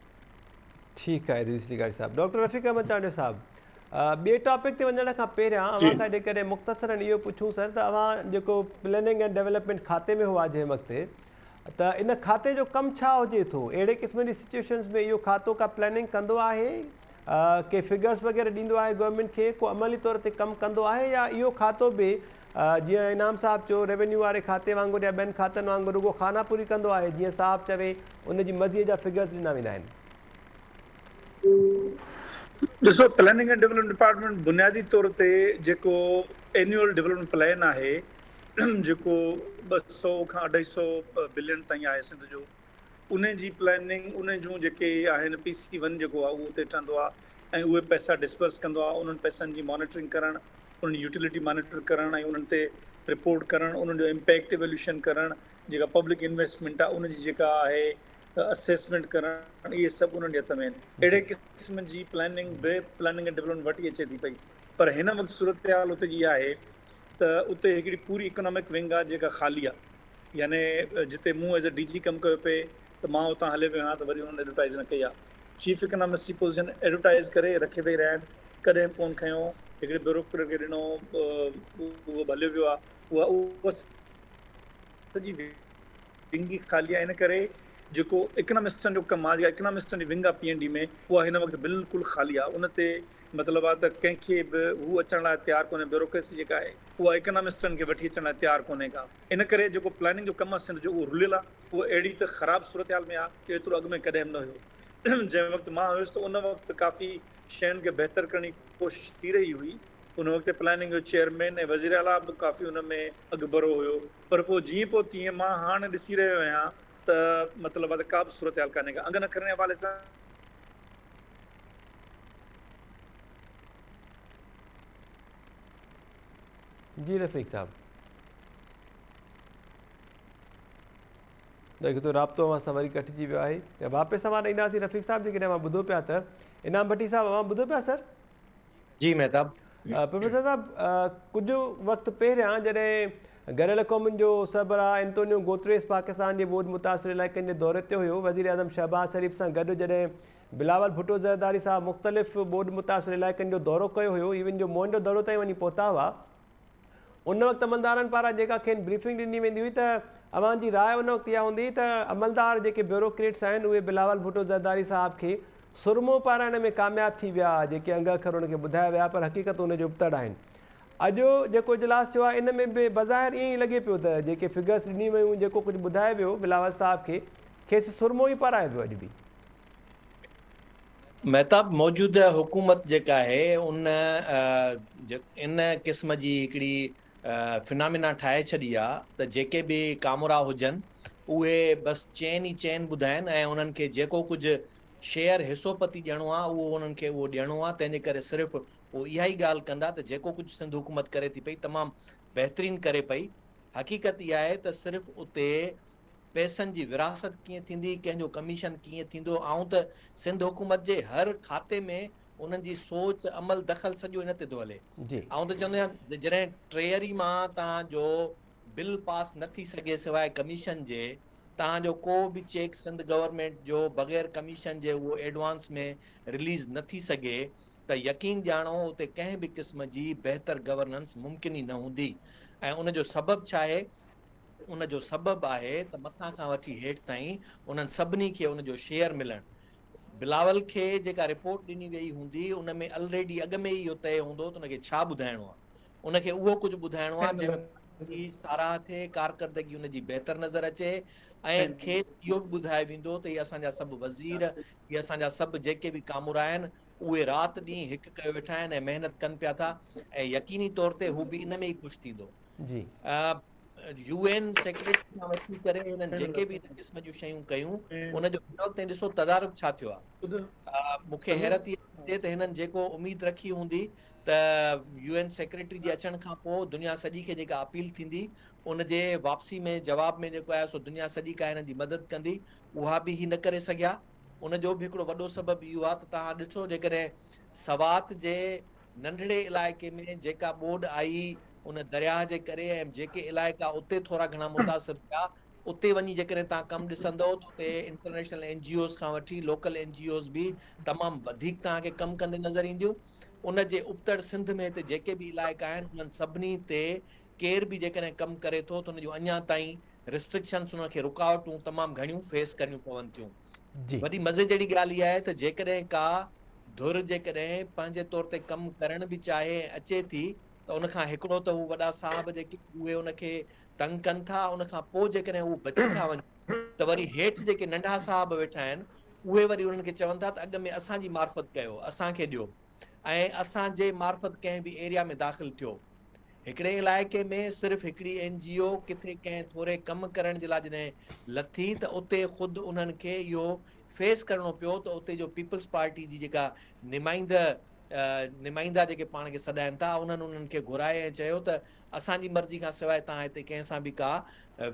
ٺيڪ آهي ادريس لغاري صاحب. ڊاڪٽر رفيق احمد چانڊيو صاحب ٻئي ٽاپڪ تي وڃڻ کان پهريان اوهان کان جيڪڏهن مختصرا اهو پڇون سر ته اوهان جيڪو پلاننگ اينڊ ڊولپمينٽ کاتي ۾ هئا جنهن وقت ته ان کاتي جو ڪم ڇا هجي ٿو اهڙي قسم جي سچويشنز ۾ اهو کاتو ڪا پلاننگ ڪندو آهي ڪي فگرز وغيره ڏيندو آهي گورنمينٽ کي ڪو عملي طور تي ڪم ڪندو آهي يا اهو کاتو به جيئن انعام صاحب چيو ريونيو واري کاتي وانگر يا ٻين کاتن وانگر رڳو خانه پوري ڪندو آهي جيئن صاحب چوي ان جي مرضيء جا فگرز ڏنا ويندا آهن. ڏسو پلاننگ اينڊ ڊولپمينٽ ڊپارٽمينٽ بنيادي طور تي جيڪو اينيول ڊولپمينٽ پلان آهي جيڪو 200 کان 250 بلين تائين آهي سنڌ جو انهي جي پلاننگ انهي جون جيڪي آهن پي سي ون جيڪو آهي اهو اتي ٺهندو آهي ۽ اهي پئسا ڊسبرس ڪندو آهي انهن پئسن جي مانيٽرنگ ڪرڻ انهن جي يوٽيلٽي مانيٽر ڪرڻ ۽ انهن تي رپورٽ ڪرڻ انهن جو امپيڪٽ ايويليوشن ڪرڻ جيڪا پبلڪ انويسٽمينٽ آهي ان جي جيڪا آهي اسيسمينٽ ڪرڻ اهي سڀ انهن جي هٿ ۾ آهن اهڙي قسم جي پلاننگ به پلاننگ ۽ ڊولپمينٽ وٽ ئي اچي ٿي پئي پر هن وقت صورتحال اتي جي اها آهي ته اتي هڪڙي پوري اڪنامڪ ونگ آهي جيڪا خالي آهي يعني جتي مون ايز اي ڊي جي ڪم ڪيو پئي ته مان اتان هلي ويو آهيان ته وري انهن ايڊورٽائيز نه ڪئي آهي. چيف اڪنامسٽ جي پوزيشن ايڊورٽائيز ڪري رکي ويهي رهيا آهن. ڪڏهن فون کنيو هڪڙي بيوروڪريٽ کي ڏنو اهو به هليو ويو آهي. اها اها سڄي ونگ ئي خالي آهي ان ڪري جيڪو اڪنامسٽن جو ڪم آهي جيڪا اڪنامسٽن جي ونگ آهي پي اين ڊي ۾ اها هن وقت بلڪل خالي آهي ان تي مطلب آهي ته ڪنهن کي به هو اچڻ لاء تيار ڪونهي بيوروڪريسي جيڪا آهي اها اڪنامسٽن کي وٺي اچڻ لاء تيار ڪونهي ڪا. ان ڪري جيڪو پلاننگ جو ڪم آهي سنڌ جو اهو رليل آهي، اهو اهڙي ته خراب صورتحال ۾ آهي جو ايترو اڳ ۾ ڪڏهن به نه هيو. جنهن وقت مان هيس ته ان وقت ڪافي شين کي بهتر ڪرڻ جي ڪوشش ٿي رهي هئي. ان وقت پلاننگ جو چيئرمين ۽ وزيراعليٰ به ڪافي ان ۾ اڳڀرو هيو پر پوء جيئن پوء تيئن مان هاڻ ڏسي رهيو آهيان ته مطلب آهي ته ڪا به صورتحال ڪانهي ڪا انگن اکرن جي حوالي سان. جي رفيق صاحب لڳي ٿو رابطو اوهان سان وري ڪٽجي ويو آهي ته واپس اوهان ڏي اينداسين رفيق صاحب جيڪڏهن اوهان ٻڌو پيا ته انعام ڀٽي صاحب اوهان ٻڌو پيا سر؟ جي مهتاب. پروفيسر صاحب ڪجهه وقت پهريان جڏهن گڏيل قومن جو سربراهه انتونيو گوتريس پاڪستان جي ٻوڏ متاثر علائقن جي دوري تي هيو وزيراعظم شهباز شريف سان گڏ جڏهن بلاول ڀٽو زرداري صاحب مختلف ٻوڏ متاثر علائقن جو دورو ڪيو هيو ايون جو موئن جو دڙو تائين وڃي پهتا هئا ان وقت عملدارن پاران جيڪا کين بريفنگ ڏني ويندي هئي ته اوهان جي راء ان وقت اها هوندي هئي ته عملدار جيڪي بيوروڪريٽس آهن اهي بلاول ڀٽو زرداري صاحب کي سرمو پارائڻ ۾ ڪامياب ٿي ويا جيڪي انگ اکر ان کي ٻڌايا ويا پر حقيقت ان جي ابتڙ آهن اڄ جيڪو اجلاس ٿيو آهي ان ۾ به بظاهر ائين ئي لڳي پيو ته جيڪي فگرس ڏني ويون جيڪو ڪجهه ٻڌايو ويو بلاول صاحب کي کيس سرمو ئي پارايو ويو اڄ به. مهتاب موجوده حڪومت جيڪا آهي ان ان قسم جي هڪڙي فنامينا ٺاهي ڇڏي آ ته جيڪي به ڪامورا هجن اهي بس چين ئي چين ٻڌائن ۽ انهن کي جيڪو ڪجهه شيئر حصو پتي ڏيڻو آ اهو انهن کي اهو ڏيڻو آ تنهن جي ڪري صرف اهو اها ئي ڳالهه ڪندا ته جيڪو ڪجهه سنڌ حڪومت ڪري ٿي پئي تمام بهترين ڪري پئي حقيقت اها آهي ته صرف اتي پئسن جي ورهاست ڪيئن ٿيندي، ڪنهن جو ڪميشن ڪيئن ٿيندو، آئون ته سنڌ حڪومت جي هر کاتي ۾ انهن جي سوچ، عمل دخل سڄو ان تي ٿو هلي. آئون ته چوندو آهيان جڏهن ٽريزري مان توهان جو بل پاس نه ٿي سگهي سواء ڪميشن جي، توهان جو ڪو به چيڪ سنڌ گورنمينٽ جو بغير ڪميشن جي اهو ايڊوانس ۾ رليز نه ٿي سگهي ته يقين ڄاڻو اتي ڪنهن به قسم جي بهتر گورننس ممڪن ئي نه هوندي ۽ ان جو سبب ڇا آهي؟ ان جو سبب آهي ته مٿان کان وٺي هيٺ تائين انهن سڀني کي ان جو شيئر ملڻ. بلاول کي جيڪا رپورٽ ڏني ويئي هوندي ان ۾ الريڊي اڳ ۾ ئي اهو طئي هوندو ته ان کي ڇا ٻڌائڻو آهي. ان کي اهو ڪجهه ٻڌائڻو آهي جنهن ۾ پارٽي جي ساراهه ٿئي، ڪارڪردگي ان جي بهتر نظر اچي ۽ کيس اهو به ٻڌايو ويندو ته هي اسان جا سڀ وزير، هي اسان جا سڀ جيڪي به ڪامورا آهن اهي رات ڏينهن هڪ ڪيو ويٺا آهن ۽ محنت ڪن پيا ٿا ۽ يقيني طور تي هو به ان ۾ ئي خوش ٿيندو. جي. يو اين سيڪريٽري کان وٺي ڪري هنن جيڪي به ان قسم جون شيون ڪيون ان جو هن وقت تائين ڏسو تدارڪ ڇا ٿيو آهي. مون کي حيرت اها ٿي ٿئي ته هنن جيڪو اميد رکي هوندي ته يو اين سيڪريٽري جي اچڻ کان پوء دنيا سڄي کي جيڪا اپيل ٿيندي ان جي واپسي ۾ جواب ۾ جيڪو آهي سو دنيا سڄي ڪا هنن جي مدد ڪندي اها به هي نه ڪري سگهيا. ان جو به هڪڙو وڏو سبب اهو آهي ته توهان ڏسو جيڪڏهن سوات جي ننڍڙي علائقي ۾ جيڪا ٻوڏ آئي ان درياهه جي ڪري ۽ جيڪي علائقا اتي ٿورا گهڻا متاثر ٿيا اتي وڃي جيڪڏهن توهان ڪم ڏسندؤ ته اتي انٽرنيشنل اين جي اوز کان وٺي لوڪل اين جي اوز به تمام وڌيڪ توهان کي ڪم ڪندي نظر اينديون ان جي ابتڙ سنڌ ۾ هتي جيڪي به علائقا آهن انهن سڀني تي ڪير به جيڪڏهن ڪم ڪري ٿو ته ان جون اڃا تائين ريسٽرڪشنس انهن کي رڪاوٽون تمام گهڻيون فيس ڪرڻيون پون ٿيون. وڏي مزي جهڙي ڳالهه اها آهي ته جيڪڏهن ڪا ڌر جيڪڏهن پنهنجي طور تي ڪم ڪرڻ به چاهي ۽ اچي ٿي ته ان کان هڪڙو ته هو وڏا صاحب جيڪي اهي ان کي تنگ ڪن ٿا ان کان پوء جيڪڏهن هو بچي ٿا وڃن ته وري هيٺ جيڪي ننڍا صاحب ويٺا آهن اهي وري انهن کي چون ٿا ته اڳ ۾ اسان جي معرفت ڪيو اسان کي ڏيو ۽ اسان جي معرفت ڪنهن به ايريا ۾ داخل ٿيو. هڪڙي علائقي ۾ صرف هڪڙي اين جي او ڪٿي ڪنهن ٿوري ڪم ڪرڻ جي لاء جڏهن لٿي ته اتي خود انهن کي اهو فيس ڪرڻو پيو ته اتي جو پيپلز پارٽي جي جيڪا نمائنده نمائندا جيڪي پاڻ کي سڏائن ٿا انهن انهن کي گهرائي ۽ چيو ته اسان جي مرضي کان سواء توهان هتي ڪنهن سان به ڪا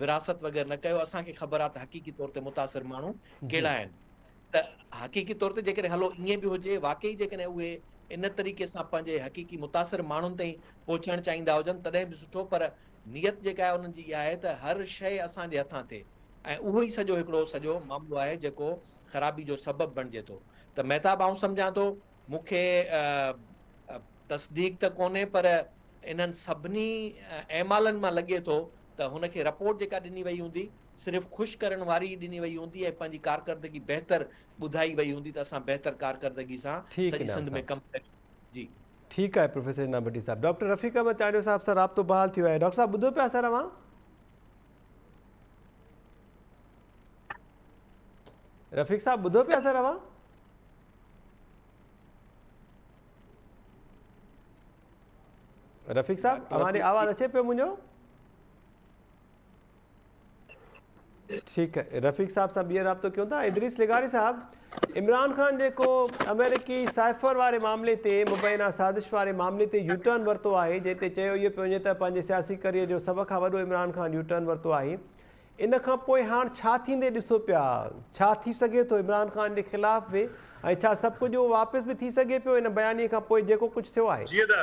وراثت وغيره نه ڪيو اسان کي خبر آهي ته حقيقي طور تي متاثر ماڻهو ڪهڙا آهن ته حقيقي طور تي جيڪڏهن هلو ائين به هجي واقعي جيڪڏهن اهي ان طريقي سان پنهنجي حقيقي متاثر ماڻهن تائين پهچڻ چاهيندا هجن تڏهن به سٺو پر نيت جيڪا آهي انهن جي اها آهي ته هر شيء اسان جي هٿان ٿئي ۽ اهو ئي سڄو هڪڙو سڄو معاملو آهي جيڪو خرابي جو سبب بڻجي ٿو ته مهتاب آئون سمجهان ٿو مون کي تصديق ته ڪونهي پر انهن سڀني اعمالن مان لڳي ٿو ته هن کي رپورٽ جيڪا ڏني وئي هوندي صرف خوش ڪرڻ واري ئي ڏني وئي هوندي ۽ پنهنجي ڪارڪردگي بهتر ٻڌائي وئي هوندي ته اسان بهتر ڪارڪردگي سان ٺيڪ سڄي انعام سنڌ ۾ صاحب. ڪم ڪريون جي. ٺيڪ آهي پروفيسر انعام ڀٽي صاحب. ڊاڪٽر رفيق احمد چانڊيو صاحب سان رابطو بحال ٿي ويو آهي. ڊاڪٽر صاحب ٻڌو پيا سر اوهان؟ رفيق صاحب ٻڌو پيا سر اوهان؟ رفيق صاحب اوهان ڏي آواز اچي پيو منهنجو؟ ٺيڪ آهي رفيق صاحب سان ٻيهر رابطو ڪيون ٿا ادريس لغاري صاحب عمران خان جيڪو آمريڪي سائفر واري معاملي تي مبينا سازش واري معاملي تي يوٽرن ورتو آهي جنهن تي چيو اهو پيو وڃي ته پنهنجي سياسي ڪريئر جو سڀ کان وڏو عمران خان يوٽرن ورتو آهي ان کان پوء هاڻ ڇا ٿيندي ڏسو پيا ڇا ٿي سگهي ٿو عمران خان جي خلاف به ۽ ڇا سڀ ڪجهه اهو واپس به ٿي سگهي پيو ان بيانيي کان پوء جيڪو ڪجهه ٿيو آهي. جي ادا.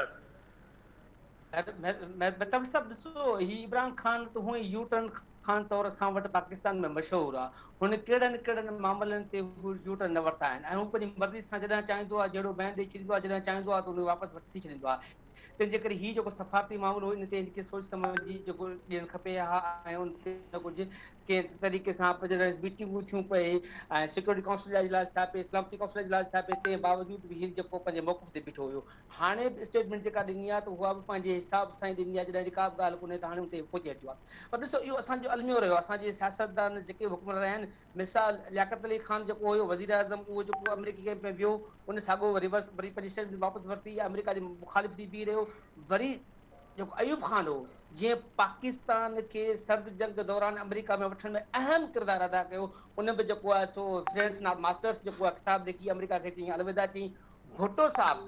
مهتاب صاحب ڏسو هي عمران خان ته هونئن ئي يو ٽرن خان طور اسان وٽ پاڪستان ۾ مشهور آ هن ڪهڙن ڪهڙن معاملن تي هو يو ٽرن نه ورتا آهن ۽ هو پنهنجي مرضي سان جڏهن چاهيندو آ جهڙو بيان ڏئي ڇڏيندو آ جڏهن چاهيندو آ ته ان کي واپس وٺي ڇڏيندو آ تنهن جي ڪري هي جيڪو سفارتي معاملو هو ان تي هن کي سوچ سمجهي جيڪو ڏيڻ کپي ها ۽ ان تي نه ڪجهه ڪنهن طريقي سان جڏهن ميٽنگون ٿيون پئي ۽ سيڪيورٽي ڪائونسل جا اجلاس ٿيا پئي سلامتي ڪائونسل جا اجلاس ٿيا پئي تنهن باوجود به هي جيڪو پنهنجي موقف تي بيٺو هيو هاڻي به اسٽيٽمينٽ جيڪا ڏني آهي ته اها به پنهنجي حساب سان ئي ڏني آهي جڏهن اهڙي ڪا به ڳالهه ڪونهي ته هاڻي ان تي پهچي هٽيو آهي پر ڏسو اهو اسان جو الميو رهيو اسان جي سياستدان جيڪي به حڪمران رهيا آهن مثال لياقت علي خان جيڪو هيو وزيراعظم اهو جيڪو آمريڪي ڪئمپ ۾ ويو ان ساڳو ريورس وري پنهنجي اسٽيٽمينٽ واپس ورتي آمريڪا جي مخالف ٿي بيهي رهيو وري جيڪو ايوب خان هو جنهن پاڪستان کي سرد جنگ دوران آمريڪا ۾ وٺڻ ۾ اهم ڪردار ادا ڪيو ان به جيڪو آهي سو فرينڊس not masters جيڪو آهي ڪتاب لکي آمريڪا کي چيائين الوداع چيائين ڀٽو صاحب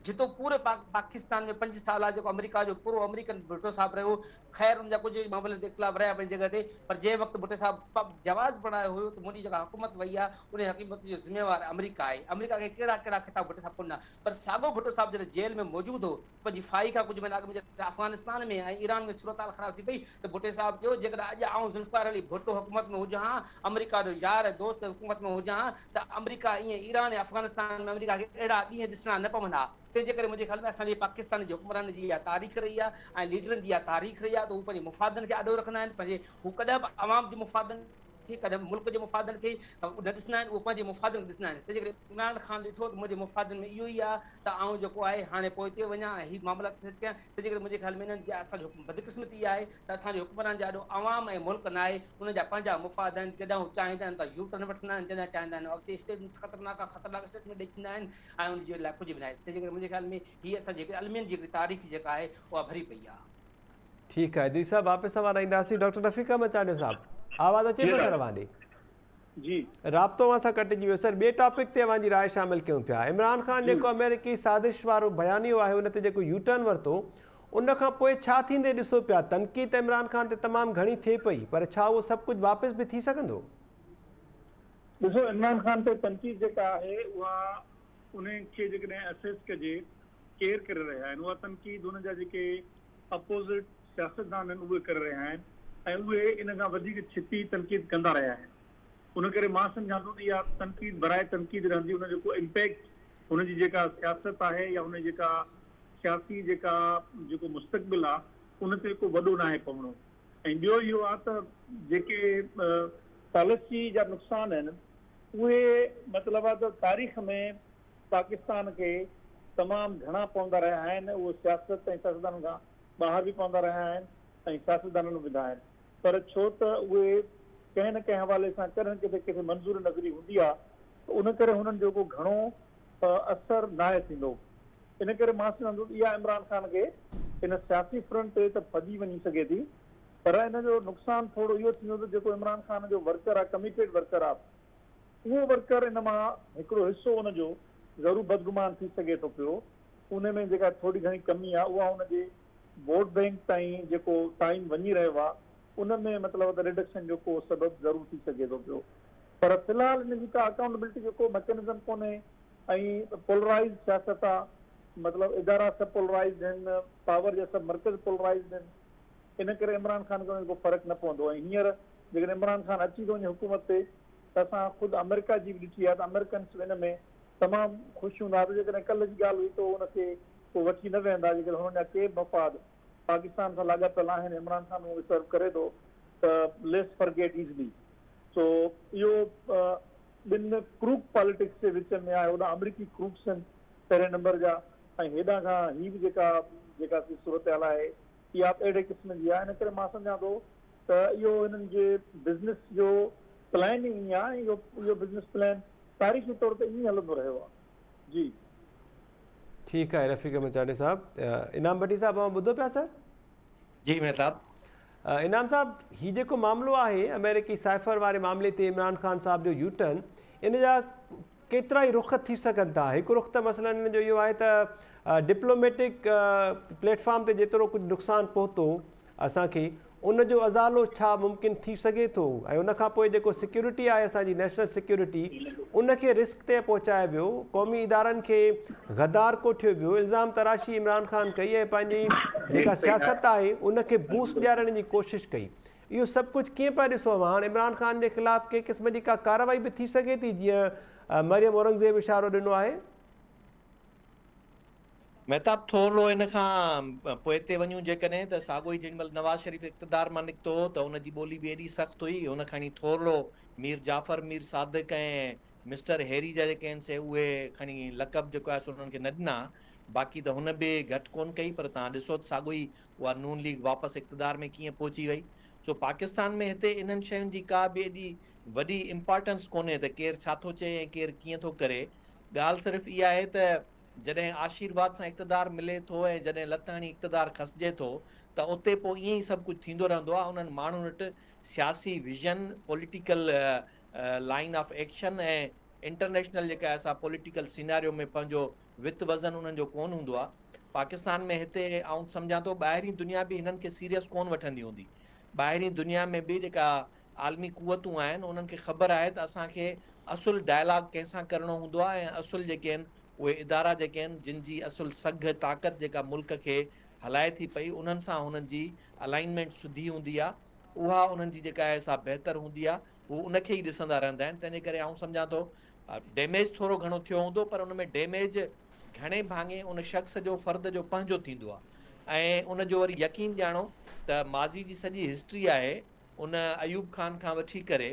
جتو پوري پاڪستان ۾ پنج سال جيڪو آمريڪا جو پرو آمريڪن ڀٽو صاحب رهيو خير ان جا ڪجهه معاملن تي اختلاف رهيا پنهنجي جڳهه تي پر جنهن وقت ڀٽي صاحب جواز بڻايو هيو ته منهنجي جيڪا حڪومت وئي آهي ان حڪومت جو ذميوار آمريڪا آهي آمريڪا کي ڪهڙا ڪهڙا خطاب ڀٽي صاحب ڪونه ڏنا پر ساڳو ڀٽو صاحب جڏهن جيل ۾ موجود هو پنهنجي ڦاهي کان ڪجهه مهينا اڳ ۾ جڏهن افغانستان ۾ ۽ ايران ۾ صورتحال خراب ٿي پئي ته ڀٽي صاحب چيو جيڪڏهن اڄ آئون ذوالفقار علي ڀٽو حڪومت ۾ هجان ها، آمريڪا جو يار ۽ دوست حڪومت ۾ هجان ها ته آمريڪا ائين ايران ۽ افغانستان ۾ آمريڪا کي اهڙا ڏينهن ڏسڻا نه پون ها. تنهن جي ڪري منهنجي خيال ۾ اسان جي پاڪستان جي حڪمرانن جي اها تاريخ رهي آهي ۽ ليڊرن جي اها تاريخ رهي آهي ته هو پنهنجي مفادن کي آڏو رکندا آهن پنهنجي هو ڪڏهن به عوام جي مفادن کي ڪڏهن به ملڪ جي مفادن کي نه ڏسندا آهن اهي پنهنجي مفادن کي ڏسندا آهن تنهن جي ڪري عمران خان ڏٺو ته منهنجي مفادن ۾ اهو ئي آهي ته آئون جيڪو آهي هاڻي پوئتي وڃان ۽ هي معاملا سيٽ ڪيان تنهن جي ڪري منهنجي خيال ۾ انهن جي اسان جي بدقسمتي اها آهي ته اسان جي حڪمرانن جي آڏو عوام ۽ ملڪ نه آهي انهن جا پنهنجا مفاد آهن جڏهن هو چاهيندا آهن ته يو ٽرن وٺندا آهن جڏهن چاهيندا آهن اڳتي اسٽيٽمينٽ خطرناڪ کان خطرناڪ اسٽيٽمينٽ ڏئي ڇڏيندا آهن ۽ ان جي لاء ڪجهه به نه آهي تنهن جي ڪري منهنجي خيال ۾ هي اسان جي هڪڙي المين جي هڪڙي تاريخ جيڪا آهي اها ڀري پئي آهي. ٺيڪ آهي ادريس صاحب واپس اوهان ڏانهن اينداسين ڊاڪٽر رفيق احمد چانڊيو صاحب آواز اچي پيو سر اوهان ڏي جي رابطو اوهان سان ڪٽجي ويو سر ٻئي ٽاپڪ تي اوهان جي راء شامل ڪيون پيا عمران خان جيڪو آمريڪي سازش وارو بيانيو آهي ان تي جيڪو يو ٽرن ورتو ان کان پوء ڇا ٿيندي ڏسو پيا تنقيد ته عمران خان تي تمام گهڻي ٿئي پئي پر ڇا اهو سڀ ڪجهه واپس به ٿي سگهندو؟ ڏسو عمران خان تي تنقيد جيڪا آهي اها انهي کي جيڪڏهن اسيس ڪجي ڪير ڪري رهيا آهن اها تنقيد هن جا جيڪي اپوزٽ سياستدان آهن اهي ڪري رهيا آهن ۽ اهي ان کان وڌيڪ ڇتي تنقيد ڪندا رهيا آهن ان ڪري مان سمجهان ٿو ته اها تنقيد براء تنقيد رهندي ان جو ڪو امپيڪٽ هن جي جيڪا سياست آهي يا هن جي جيڪا سياسي جيڪا جيڪو مستقبل آهي ان تي ڪو وڏو ناهي پوڻو ۽ ٻيو اهو آهي ته جيڪي پاليسي جا نقصان آهن اهي مطلب آهي ته تاريخ ۾ پاڪستان کي تمام گهڻا پوندا رهيا آهن، اهو سياست ۽ سياستدانن کان ٻاهر به پوندا رهيا آهن ۽ سياستدانن به وڌا آهن پر ڇو ته اهي ڪنهن نه ڪنهن حوالي سان ڪڏهن ڪٿي ڪٿي منظور نظري هوندي آهي ته ان ڪري هنن جو ڪو گهڻو اثر ناهي ٿيندو ان ڪري مان سمجهان ٿو ته اها عمران خان کي ان سياسي فرنٽ تي ته پڄي وڃي سگهي ٿي پر ان جو نقصان ٿورو اهو ٿيندو ته جيڪو عمران خان جو ورڪر آهي، ڪميٽيڊ ورڪر آهي، اهو ورڪر ان مان هڪڙو حصو ان جو ضرور بدگمان ٿي سگهي ٿو پيو. ان ۾ جيڪا ٿوري گهڻي ڪمي آهي اها ان جي ووٽ بينڪ تائين جيڪو ٽائيم وڃي رهيو آهي ان ۾ مطلب ته رڊڪشن جو ڪو سبب ضرور ٿي سگهي ٿو پيو پر في الحال ان جي ڪا اڪائونٽبلٽي جو ڪو مڪينزم ڪونهي ۽ پولرائيزڊ سياست آ مطلب ادارا سڀ پولرائيزڊ آهن پاور جا سڀ مرڪز پولرائيزڊ آهن ان ڪري عمران خان کي ان جو ڪو فرق نه پوندو ۽ هينئر جيڪڏهن عمران خان اچي ٿو وڃي حڪومت تي ته اسان خود آمريڪا جي به ڏٺي آهي ته آمريڪنس به ان ۾ تمام خوش هوندا ته جيڪڏهن ڪلهه جي ڳالهه هئي ته ان کي ڪو وٺي نه ويهندا جيڪڏهن هنن جا ڪي به مفاد پاڪستان سان لاڳاپيل آهن عمران خان اهو سرو ڪري ٿو ته ليس فرگيٽ ايزلي سو اهو ٻن ڪروڪ پاليٽڪس جي وچ ۾ آهي هوڏانهن آمريڪي ڪروڪس آهن پهرين نمبر جا ۽ هيڏانهن کان هي به جيڪا جيڪا سي صورتحال آهي اها به اهڙي قسم جي آهي ان ڪري مان سمجهان ٿو ته اهو هنن جي بزنس جو پلان ئي ائين آهي ۽ اهو بزنس پلان تاريخي طور تي ائين ئي هلندو رهيو آهي جي. ٺيڪ آهي رفيق احمد چانڊيو صاحب. انعام ڀٽي صاحب اوهان ٻڌو پيا سر؟ جي مهتاب. انعام صاحب هي جيڪو معاملو آهي آمريڪي سائفر واري معاملي تي عمران خان صاحب جو يو ٽرن ان جا ڪيترا ئي رخ ٿي سگهن ٿا هڪ رخ ته مثلا ان جو اهو آهي ته ڊپلوميٽڪ پليٽ فارم تي جيترو ڪجهه نقصان پهتو اسان کي ان جو ازالو ڇا ممڪن ٿي سگهي ٿو ۽ ان کان پوء جيڪو سيڪيورٽي آهي اسان جي نيشنل سيڪيورٽي ان کي رسڪ تي پهچايو ويو قومي ادارن کي غدار ڪوٺيو ويو الزام تراشي عمران خان ڪئي ۽ پنهنجي جيڪا سياست آهي ان کي بوسٽ ڏيارڻ جي ڪوشش ڪئي اهو سڀ ڪجهه ڪيئن پيا ڏسو اوهان هاڻ عمران خان جي خلاف ڪنهن قسم جي ڪا ڪارروائي به ٿي سگهي ٿي جيئن مريم اورنگزيب اشارو ڏنو آهي. مهتاب ٿورڙو ان کان پوئتي وڃون جيڪڏهن ته ساڳو ئي جيڏي مهل نواز شريف اقتدار مان نڪتو هو ته ان جي ٻولي به ايڏي سخت هئي هن کڻي ٿورڙو مير جعفر مير صادق ۽ مسٽر هيري جا جيڪي آهن سي اهي کڻي لقب جيڪو آهي سو انهن کي نه ڏنا باقي ته هن به گهٽ ڪونه ڪئي پر توهان ڏسو ته ساڳو ئي اها نون ليگ واپس اقتدار ۾ ڪيئن پهچي وئي سو پاڪستان ۾ هتي انهن شين جي ڪا به ايڏي وڏي امپارٽنس ڪونهي ته ڪير ڇا ٿو چئي ۽ ڪير ڪيئن ٿو ڪري ڳالهه صرف اها آهي ته جڏهن آشيرواد سان اقتدار ملي ٿو ۽ جڏهن لت هڻي اقتدار کسجي ٿو ته اتي پوء ائين ئي سڀ ڪجهه ٿيندو رهندو آهي. انهن ماڻهن وٽ سياسي vision, political line of action ۽ international جيڪا آهي سا پوليٽيڪل سيناريو ۾ پنهنجو وت وزن انهن جو ڪونه هوندو آهي. پاڪستان ۾ هتي آئون سمجهان ٿو ٻاهرين دنيا به هنن کي سيريس ڪونه وٺندي هوندي. ٻاهرين دنيا ۾ به جيڪا عالمي قوتون آهن انهن کي خبر آهي ته اسان کي اصل ڊائلاگ ڪنهن سان ڪرڻو هوندو آهي ۽ اصل جيڪي آهن اهي ادارا جيڪي آهن جن جي اصل سگهه طاقت جيڪا ملڪ کي هلائي ٿي پئي انهن سان هنن جي الائنمينٽ سڌي هوندي آهي اها انهن جي جيڪا آهي سا بهتر هوندي آهي هو ان کي ئي ڏسندا رهندا آهن تنهن جي ڪري آئون سمجهان ٿو ڊيميج ٿورو گهڻو ٿيو هوندو پر ان ۾ ڊيميج گهڻي ڀاڱي ان شخص جو فرد جو پنهنجو ٿيندو آهي ۽ ان جو وري يقين ڄاڻو ته ماضي جي سڄي هسٽري آهي ان ايوب خان کان وٺي ڪري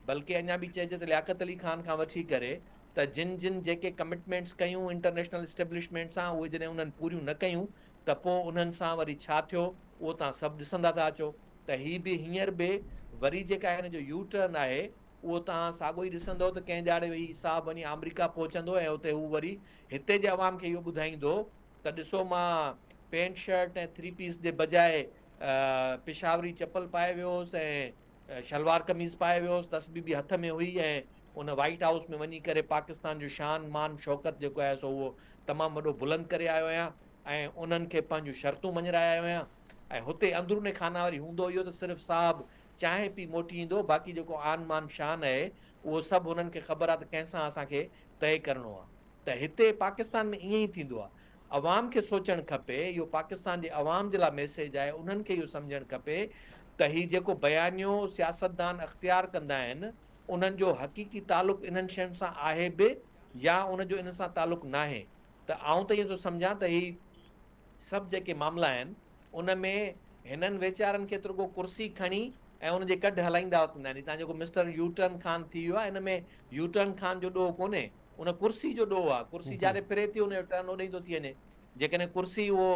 بلڪه اڃا به چئجي ته لياقت علي خان کان وٺي ڪري ته جن جن جيڪي ڪمٽمينٽس ڪيون انٽرنيشنل اسٽيبلشمينٽ سان اهي جڏهن انهن پوريون نه ڪيون ته پوء انهن سان وري ڇا ٿيو اهو توهان سڀ ڏسندا ٿا اچو ته هي به هينئر به وري جيڪا هن جو يو ٽرن آهي اهو توهان ساڳو ئي ڏسندو ته ڪنهن ڏهاڙي هي صاحب وڃي آمريڪا پهچندو ۽ اتي هو وري هتي جي عوام کي اهو ٻڌائيندو ته ڏسو مان پينٽ شرٽ ۽ ٿري پيس جي بجاء پشاوري چپل پائي ويو هوس ۽ شلوار قميص پائي ويو هوس، تسبيح به هٿ ۾ هئي ۽ ان وائيٽ هائوس ۾ وڃي ڪري پاڪستان جو شان مان شوڪت جيڪو آهي سو اهو تمام وڏو بلند ڪري آيو آهيان ۽ انهن کي پنهنجون شرطون مڃرائي آيو آهيان ۽ هتي اندرون خانه وري هوندو اهو ته صرف صاحب چانهه پي موٽي ايندو باقي جيڪو آن مان شان آهي اهو سڀ هنن کي خبر آهي ته ڪنهن سان اسان کي طئي ڪرڻو آهي. ته هتي پاڪستان ۾ ائين ئي ٿيندو آهي. عوام کي سوچڻ کپي، اهو پاڪستان جي عوام جي لاء ميسيج آهي، انهن کي اهو سمجهڻ کپي ته هي جيڪو بيانيو سياستدان اختيار ڪندا آهن، انهن جو حقيقي تعلق انهن شين سان آهي به يا ان جو انهن سان تعلق ناهي ته آئون ته ائين ٿو سمجهان ته هي سڀ جيڪي معاملا آهن ان ۾ هنن ويچارن کي ته رڳو ڪرسي کڻي ۽ ان جي ڪڍ هلائيندا وتندا آهن. هي تان جيڪو مسٽر يو ٽرن خان ٿي ويو آهي ان ۾ يو ٽرن خان جو ڏوهه ڪونهي. ان ڪرسي جو ڏوهه آ، ڪرسي جاڏي ڦري ٿي ان جو ٽرن اوڏي ئي ٿو ٿي وڃي. جيڪڏهن ڪرسي اهو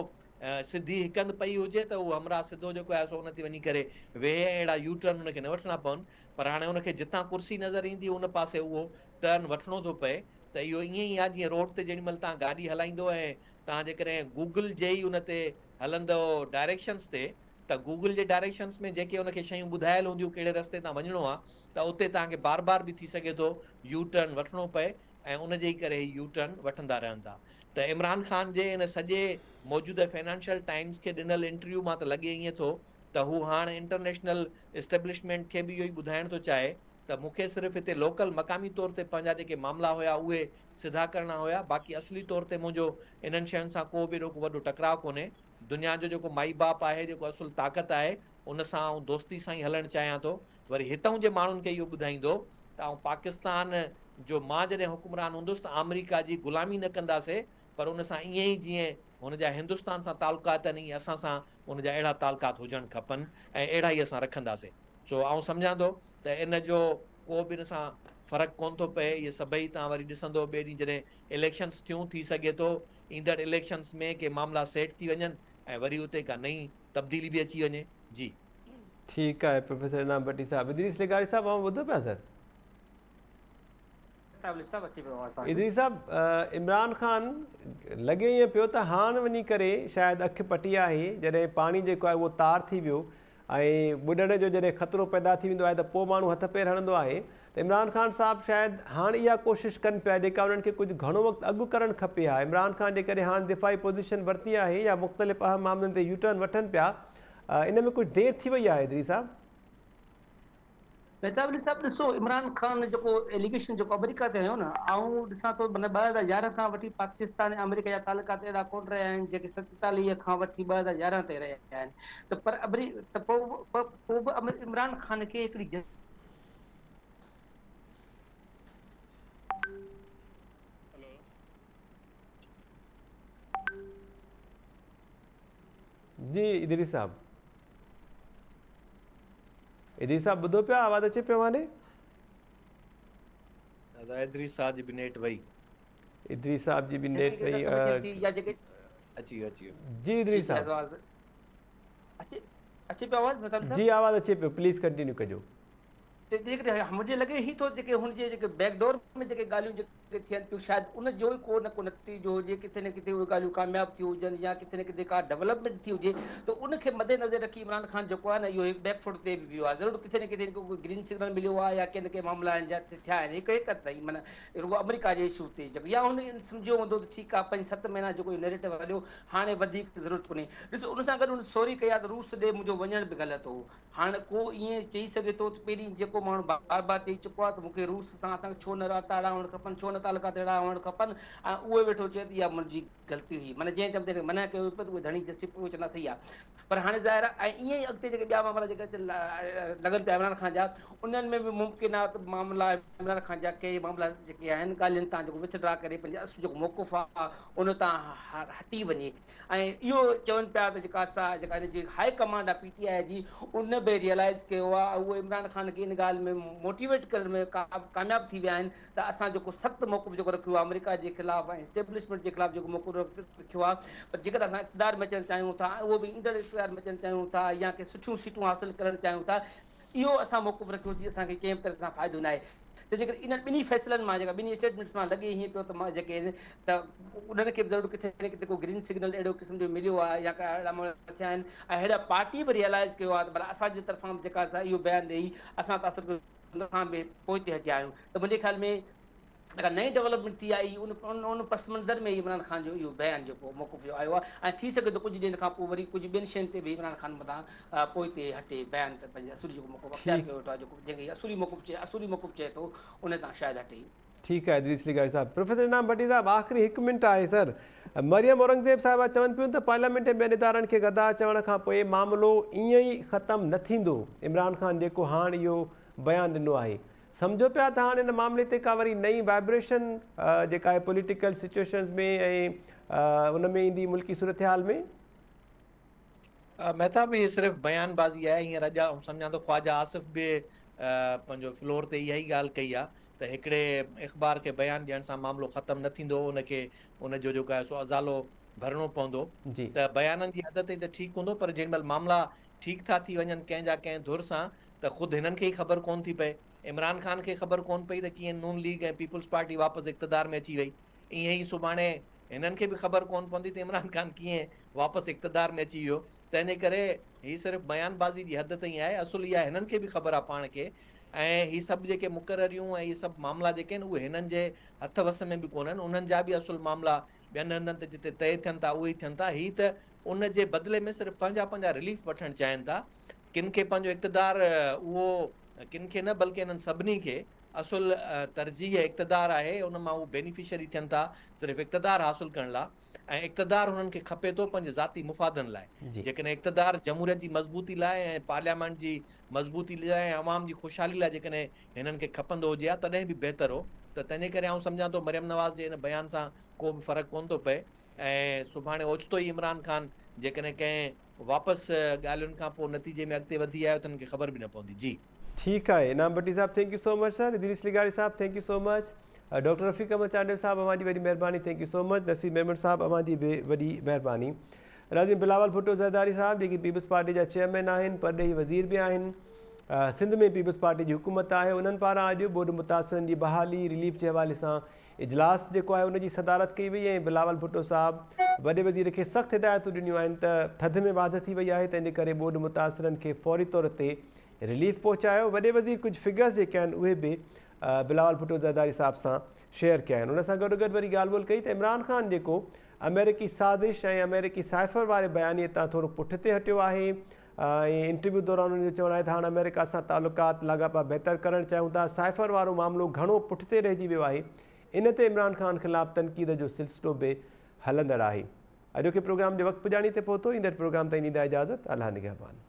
سڌي هڪ هنڌ پئي هجي ته اهو همراهه سڌو جيڪو آهي سو ان تي وڃي ڪري ويهي ۽ اهڙا يو ٽرن ان کي نه وٺڻا پون. پر هاڻي ان کي جتان ڪرسي نظر ايندي ان پاسي اهو ٽرن وٺڻو ٿو پئي ته اهو ائين ئي آ جيئن روڊ تي جيڏي مهل توهان گاڏي هلائيندو ۽ توهان جيڪڏهن گوگل جي ئي ان تي هلندؤ ڊائريڪشنز تي ته گوگل جي ڊائريڪشنز ۾ جيڪي ان کي شيون ٻڌايل هونديون ڪهڙي رستي تان وڃڻو آ ته اتي توهان کي بار بار به ٿي سگهي ٿو يو ٽرن وٺڻو پئي ۽ ان جي ئي ڪري هي يو ٽرن وٺندا رهن ٿا ته عمران خان جي ان سڄي موجوده فنانشل ٽائمز کي ڏنل انٽرويو مان ته لڳي ائين ٿو ته هو هاڻ انٽرنيشنل اسٽيبلشمينٽ کي به اهو ئي ٻڌائڻ ٿو چاهي ته مون کي صرف هتي لوڪل مقامي طور تي پنهنجا جيڪي معاملا هيا اهي سڌا ڪرڻا هيا باقي اصلي طور تي منهنجو انهن شين سان ڪو به ايڏو ڪو وڏو ٽڪراء ڪونهي دنيا جو جيڪو مائي باپ آهي جيڪو اصل طاقت آهي ان سان آئون دوستي سان ئي هلڻ چاهيان ٿو وري هتئون جي ماڻهن کي اهو ٻڌائيندو ته آئون پاڪستان جو مان جڏهن حڪمران هوندس ته آمريڪا جي غلامي نه ڪنداسي پر ان سان ائين ئي جيئن هن جا هندستان سان تعلقات آهن ائين اسان سان ان جا اهڙا تعلقات هجڻ کپن ۽ اهڙا ئي اسان رکنداسي سو آئون سمجهان ٿو ته ان جو ڪو به ان سان فرق ڪونه ٿو پئي اهي سڀئي توهان وري ڏسندو ٻئي ڏينهن جڏهن اليڪشنس ٿيون ٿي سگهي ٿو ايندڙ اليڪشنس ۾ ڪي معاملا سيٽ ٿي وڃن ۽ وري اتي ڪا نئين تبديلي به اچي وڃي جي. ٺيڪ آهي پروفيسر انعام ڀٽي صاحب. ادريس لغاري صاحب اوهان ٻڌو پيا سر. ادريس صاحب عمران خان لڳي ائين پيو ته هاڻ وڃي ڪري شايد اک پٽي آهي جڏهن پاڻي جيڪو آهي اهو تار ٿي ويو ۽ ٻڏڻ جو جڏهن خطرو پيدا ٿي ويندو آهي ته پوء ماڻهو هٿ پير هڻندو آهي ته عمران خان صاحب شايد هاڻ اها ڪوشش ڪن پيا جيڪا انهن کي ڪجهه گهڻو وقت اڳ ڪرڻ کپي ها. عمران خان جيڪڏهن هاڻ دفاعي پوزيشن ورتي آهي يا مختلف اهم معاملن تي يوٽرن وٺن پيا ان ۾ ڪجهه دير ٿي وئي آهي ادريس صاحب. مهتاب علي صاحب ڏسو عمران خان جيڪو ايليگيشن جيڪو آمريڪا تي هنيو نه آئون ڏسان ٿو معنيٰ 2011 کان وٺي پاڪستان ۽ آمريڪا جا تعلقات اهڙا ڪونه رهيا آهن جيڪي 47 کان وٺي 2011 تائين رهيا آهن ته پر ته پوء پوء به عمران خان کي هڪڙي جي ادريس صاحب ادريس صاحب ٻڌو پيا آواز اچي پيو اوهان ڏي؟ دادا ادريس صاحب جي به نيٽ وئي. ادريس صاحب جي به نيٽ وئي. اچي ويو اچي ويو. جي ادريس صاحب. اچي پيو آواز مهتاب صاحب؟ جي آواز اچي پيو پليز ڪنٽينيو ڪجو. ته جيڪڏهن منهنجي لڳي هي ٿو جيڪي هن جي جيڪي بيڪ ڊور ۾ جيڪي ڳالهيون جيڪي ٿين پيون شايد ان جو ئي ڪو نه ڪو نتيجو هجي ڪٿي نه ڪٿي اهي ڳالهيون ڪامياب ٿيون هجن يا ڪٿي نه ڪٿي ڪا ڊولپمينٽ ٿي هجي ته ان کي مد نظر رکي عمران خان جيڪو آهي نه اهو هڪ بيڪ فوٽ تي به ويو آهي ضرور ڪٿي نه ڪٿي هن کي ڪو گرين سگنل مليو آهي يا ڪي نه ڪي معاملا آهن جا ٿيا آهن هڪ هڪ حد تائين معنيٰ رڳو آمريڪا جي اشو تي جيڪو يا هن سمجهيو هوندو ته ٺيڪ آهي پنج ست مهينا جيڪو اهو نيريٽو هليو هاڻي وڌيڪ ضرورت ڪونهي ڏسو ان سان گڏ هن سوري ڪئي آهي ته روس ڏي منهنجو وڃڻ به غلط هو هاڻ ڪو ائين چئي سگهي ٿو ته پهرين جيڪو ماڻهو بار بار چئي چڪو آهي ته مون کي روس سان اسان کي ڇو نه راتا اهڙا هئڻ کپن، ڇو نه تعلقات اهڙا هئڻ کپن ۽ اهو ويٺو چئي ته اها منهنجي غلطي هئي معنيٰ جنهن ٽائيم تي هن کي منع ڪيو ويو پئي ته اهي ڌڻي جسٽيفائي اهو چوندا صحيح آهي پر هاڻي ظاهر آهي ۽ ائين ئي اڳتي جيڪي ٻيا معاملا جيڪي اچن لڳن پيا عمران خان جا انهن ۾ به ممڪن آهي ته معاملا عمران خان جا ڪي معاملا جيڪي آهن ڳالهين تان جيڪو وٿ ڊرا ڪري پنهنجي اصل جيڪو موقف آهي ان تان هٽي وڃي. ۽ اهو چون پيا ته جيڪا سا جيڪا هن جي هاء ڪمانڊ آهي پي ٽي آء جي ان به ريئلائيز ڪيو آهي ۽ اهي عمران خان کي ان ڳالهه ۾ موٽيويٽ ڪرڻ ۾ ڪامياب ٿي ويا آهن ته اسان جيڪو سخت موقف جيڪو رکيو آهي آمريڪا جي خلاف ۽ اسٽيبلشمينٽ جي خلاف جيڪو موقف رکيو آهي پر جيڪڏهن اسان اقتدار ۾ اچڻ چاهيون ٿا ۽ اهو به ايندڙ اقتدار ۾ اچڻ چاهيون ٿا يا ڪي سٺيون سيٽون حاصل ڪرڻ چاهيون ٿا اهو اسان موقف رکيوسين اسان کي ڪنهن به طرح سان فائدو ناهي ته جيڪڏهن انهن ٻنهي فيصلن مان جيڪا ٻنهي اسٽيٽمينٽس مان لڳي هيئن پيو ته مان جيڪي ته انهن کي به ضرور ڪٿي نه ڪٿي ڪو گرين سگنل اهڙو قسم جو مليو آهي يا ڪا اهڙا معاملا ٿيا آهن ۽ هيڏا پارٽي به ريئلائز ڪيو آهي ته ڀلا اسان جي طرفان به جيڪا اسان اهو بيان ڏئي اسان ته اصل ان کان به پوئتي هٽيا آهيون ته منهنجي خيال ۾ جيڪا نئين ڊولپمينٽ ٿي آهي ان ان پس منظر ۾ عمران خان جو اهو بيان جيڪو موقف جو آيو آهي ۽ ٿي سگهي ٿو ڪجهه ڏينهن کان پوء وري ڪجهه ٻين شين تي به عمران خان متان پوئتي هٽي بيان ته پنهنجي اصولي جيڪو موقف اختيار ڪيو ويٺو آهي جيڪو جنهن کي اصولي موقف چئي اصولي موقف چئي ٿو ان تان شايد هٽي. ٺيڪ آهي ادريس لغاري صاحب. پروفيسر انعام ڀٽي صاحب آخري هڪ منٽ آهي سر. مريم اورنگزيب صاحبه چون پيون ته پارليامينٽ ۽ ٻين ادارن کي غدار چوڻ کان پوء معاملو ائين ئي ختم نه ٿيندو. عمران خان جيڪو هاڻ اهو بيان ڏنو آهي. سمجهو پيا ته هاڻ ان معاملي تي ڪا وري نئين وائبريشن جيڪا آهي پوليٽيڪل سچوئيشنز ۾ ۽ ان ۾ ايندي ملڪي صورتحال ۾. مهتاب هي صرف بيان بازي آهي هينئر اڄ آئون سمجهان ٿو خواجه آصف به پنهنجو فلور تي اها ئي ڳالهه ڪئي آهي ته هڪڙي اخبار کي بيان ڏيڻ سان معاملو ختم نه ٿيندو ان کي ان جو جيڪو آهي سو ازالو ڀرڻو پوندو ته بيانن جي حد تائين ته ٺيڪ هوندو پر جيڏي مهل معاملا ٺيڪ ٿا ٿي وڃن ڪنهن جا ڪنهن ڌر سان ته خود هنن کي ئي خبر ڪونه ٿي پئي. عمران خان کي خبر ڪونه پئي ته ڪيئن نون ليگ ۽ پيپلز پارٽي واپس اقتدار ۾ اچي وئي. ائين ئي سڀاڻي هنن کي به خبر ڪونه پوندي ته عمران خان ڪيئن واپس اقتدار ۾ اچي ويو. تنهن جي ڪري هي صرف بيان بازي جي حد تائين آهي، اصل اها هنن کي به خبر آهي پاڻ کي ۽ هي سڀ جيڪي مقرريون ۽ اهي سڀ معاملا جيڪي آهن اهي هنن جي هٿ وس ۾ به ڪونهن، انهن جا به اصل معاملا ٻين هنڌن تي جتي طئي ٿين ٿا اهي ئي ٿين ٿا، هي ته ان جي بدلي ۾ صرف پنهنجا پنهنجا رليف وٺڻ چاهين ٿا، ڪن کي پنهنجو اقتدار اهو ڪن کي نه بلڪه انهن سڀني کي اصل ترجيح اقتدار آهي، ان مان هو بينيفشري ٿين ٿا صرف اقتدار حاصل ڪرڻ لا. ۽ اقتدار هنن کي کپي ٿو پنهنجي ذاتي مفادن لاء. جيڪڏهن اقتدار جمهوريت جي مضبوطي لاء ۽ پارليامينٽ جي مضبوطي لاء ۽ عوام جي خوشحالي لاء جيڪڏهن هنن کي کپندو هجي ها تڏهن به بهتر هو ته تنهنجي ڪري آئون سمجهان ٿو مريم نواز جي ان بيان سان ڪو به فرق ڪونه ٿو پئي ۽ سڀاڻي اوچتو ئي عمران خان جيڪڏهن ڪنهن واپس ڳالهين کان پوء نتيجي ۾ اڳتي وڌي آيو ته هنن کي خبر به نه پوندي. جي. ٺيڪ آهي انعام ڀٽي صاحب thank you so much sir Idrees لغاري صاحب thank you so much doctor Rafiq Ahmed Chandio صاحب اوهان جي وڏي مهرباني thank you so much Naseer Memon صاحب اوهان جي به وڏي مهرباني ناظرين بلاول ڀٽو زرداري صاحب جيڪي پيپلز پارٽي جا چيئرمين آهن پرڏيهي وزير به آهن سنڌ ۾ پيپلز پارٽي جي حڪومت آهي انهن پاران اڄ ٻوڏ متاثرن جي بحالي رليف جي حوالي سان اجلاس جيڪو آهي ان جي صدارت ڪئي وئي ۽ بلاول ڀٽو صاحب وڏي وزير کي سخت هدايتون ڏنيون آهن ته ٿڌ ۾ واڌ ٿي وئي آهي تنهن جي ڪري ٻوڏ متاثرن کي فوري طور تي رليف پهچايو وڏي وزير ڪجهه فگرز جيڪي آهن اهي به بلاول ڀٽو زرداري صاحب سان شيئر ڪيا آهن ان سان گڏوگڏ وري ڳالهه ٻولهه ڪئي ته عمران خان جيڪو آمريڪي سازش ۽ آمريڪي سائفر واري بيانيي تان ٿورو پٺتي هٽيو آهي ۽ انٽرويو دوران ان جو چوڻ آهي ته هاڻ آمريڪا سان تعلقات لاڳاپا بهتر ڪرڻ چاهيون ٿا، سائفر وارو معاملو گهڻو پٺتي رهجي ويو آهي، ان تي عمران خان خلاف تنقيد جو سلسلو به هلندڙ آهي. اڄوڪي پروگرام جو وقت پڄاڻي تي پهتو، ايندڙ پروگرام تائين ڏيندا اجازت، الله نگهبان.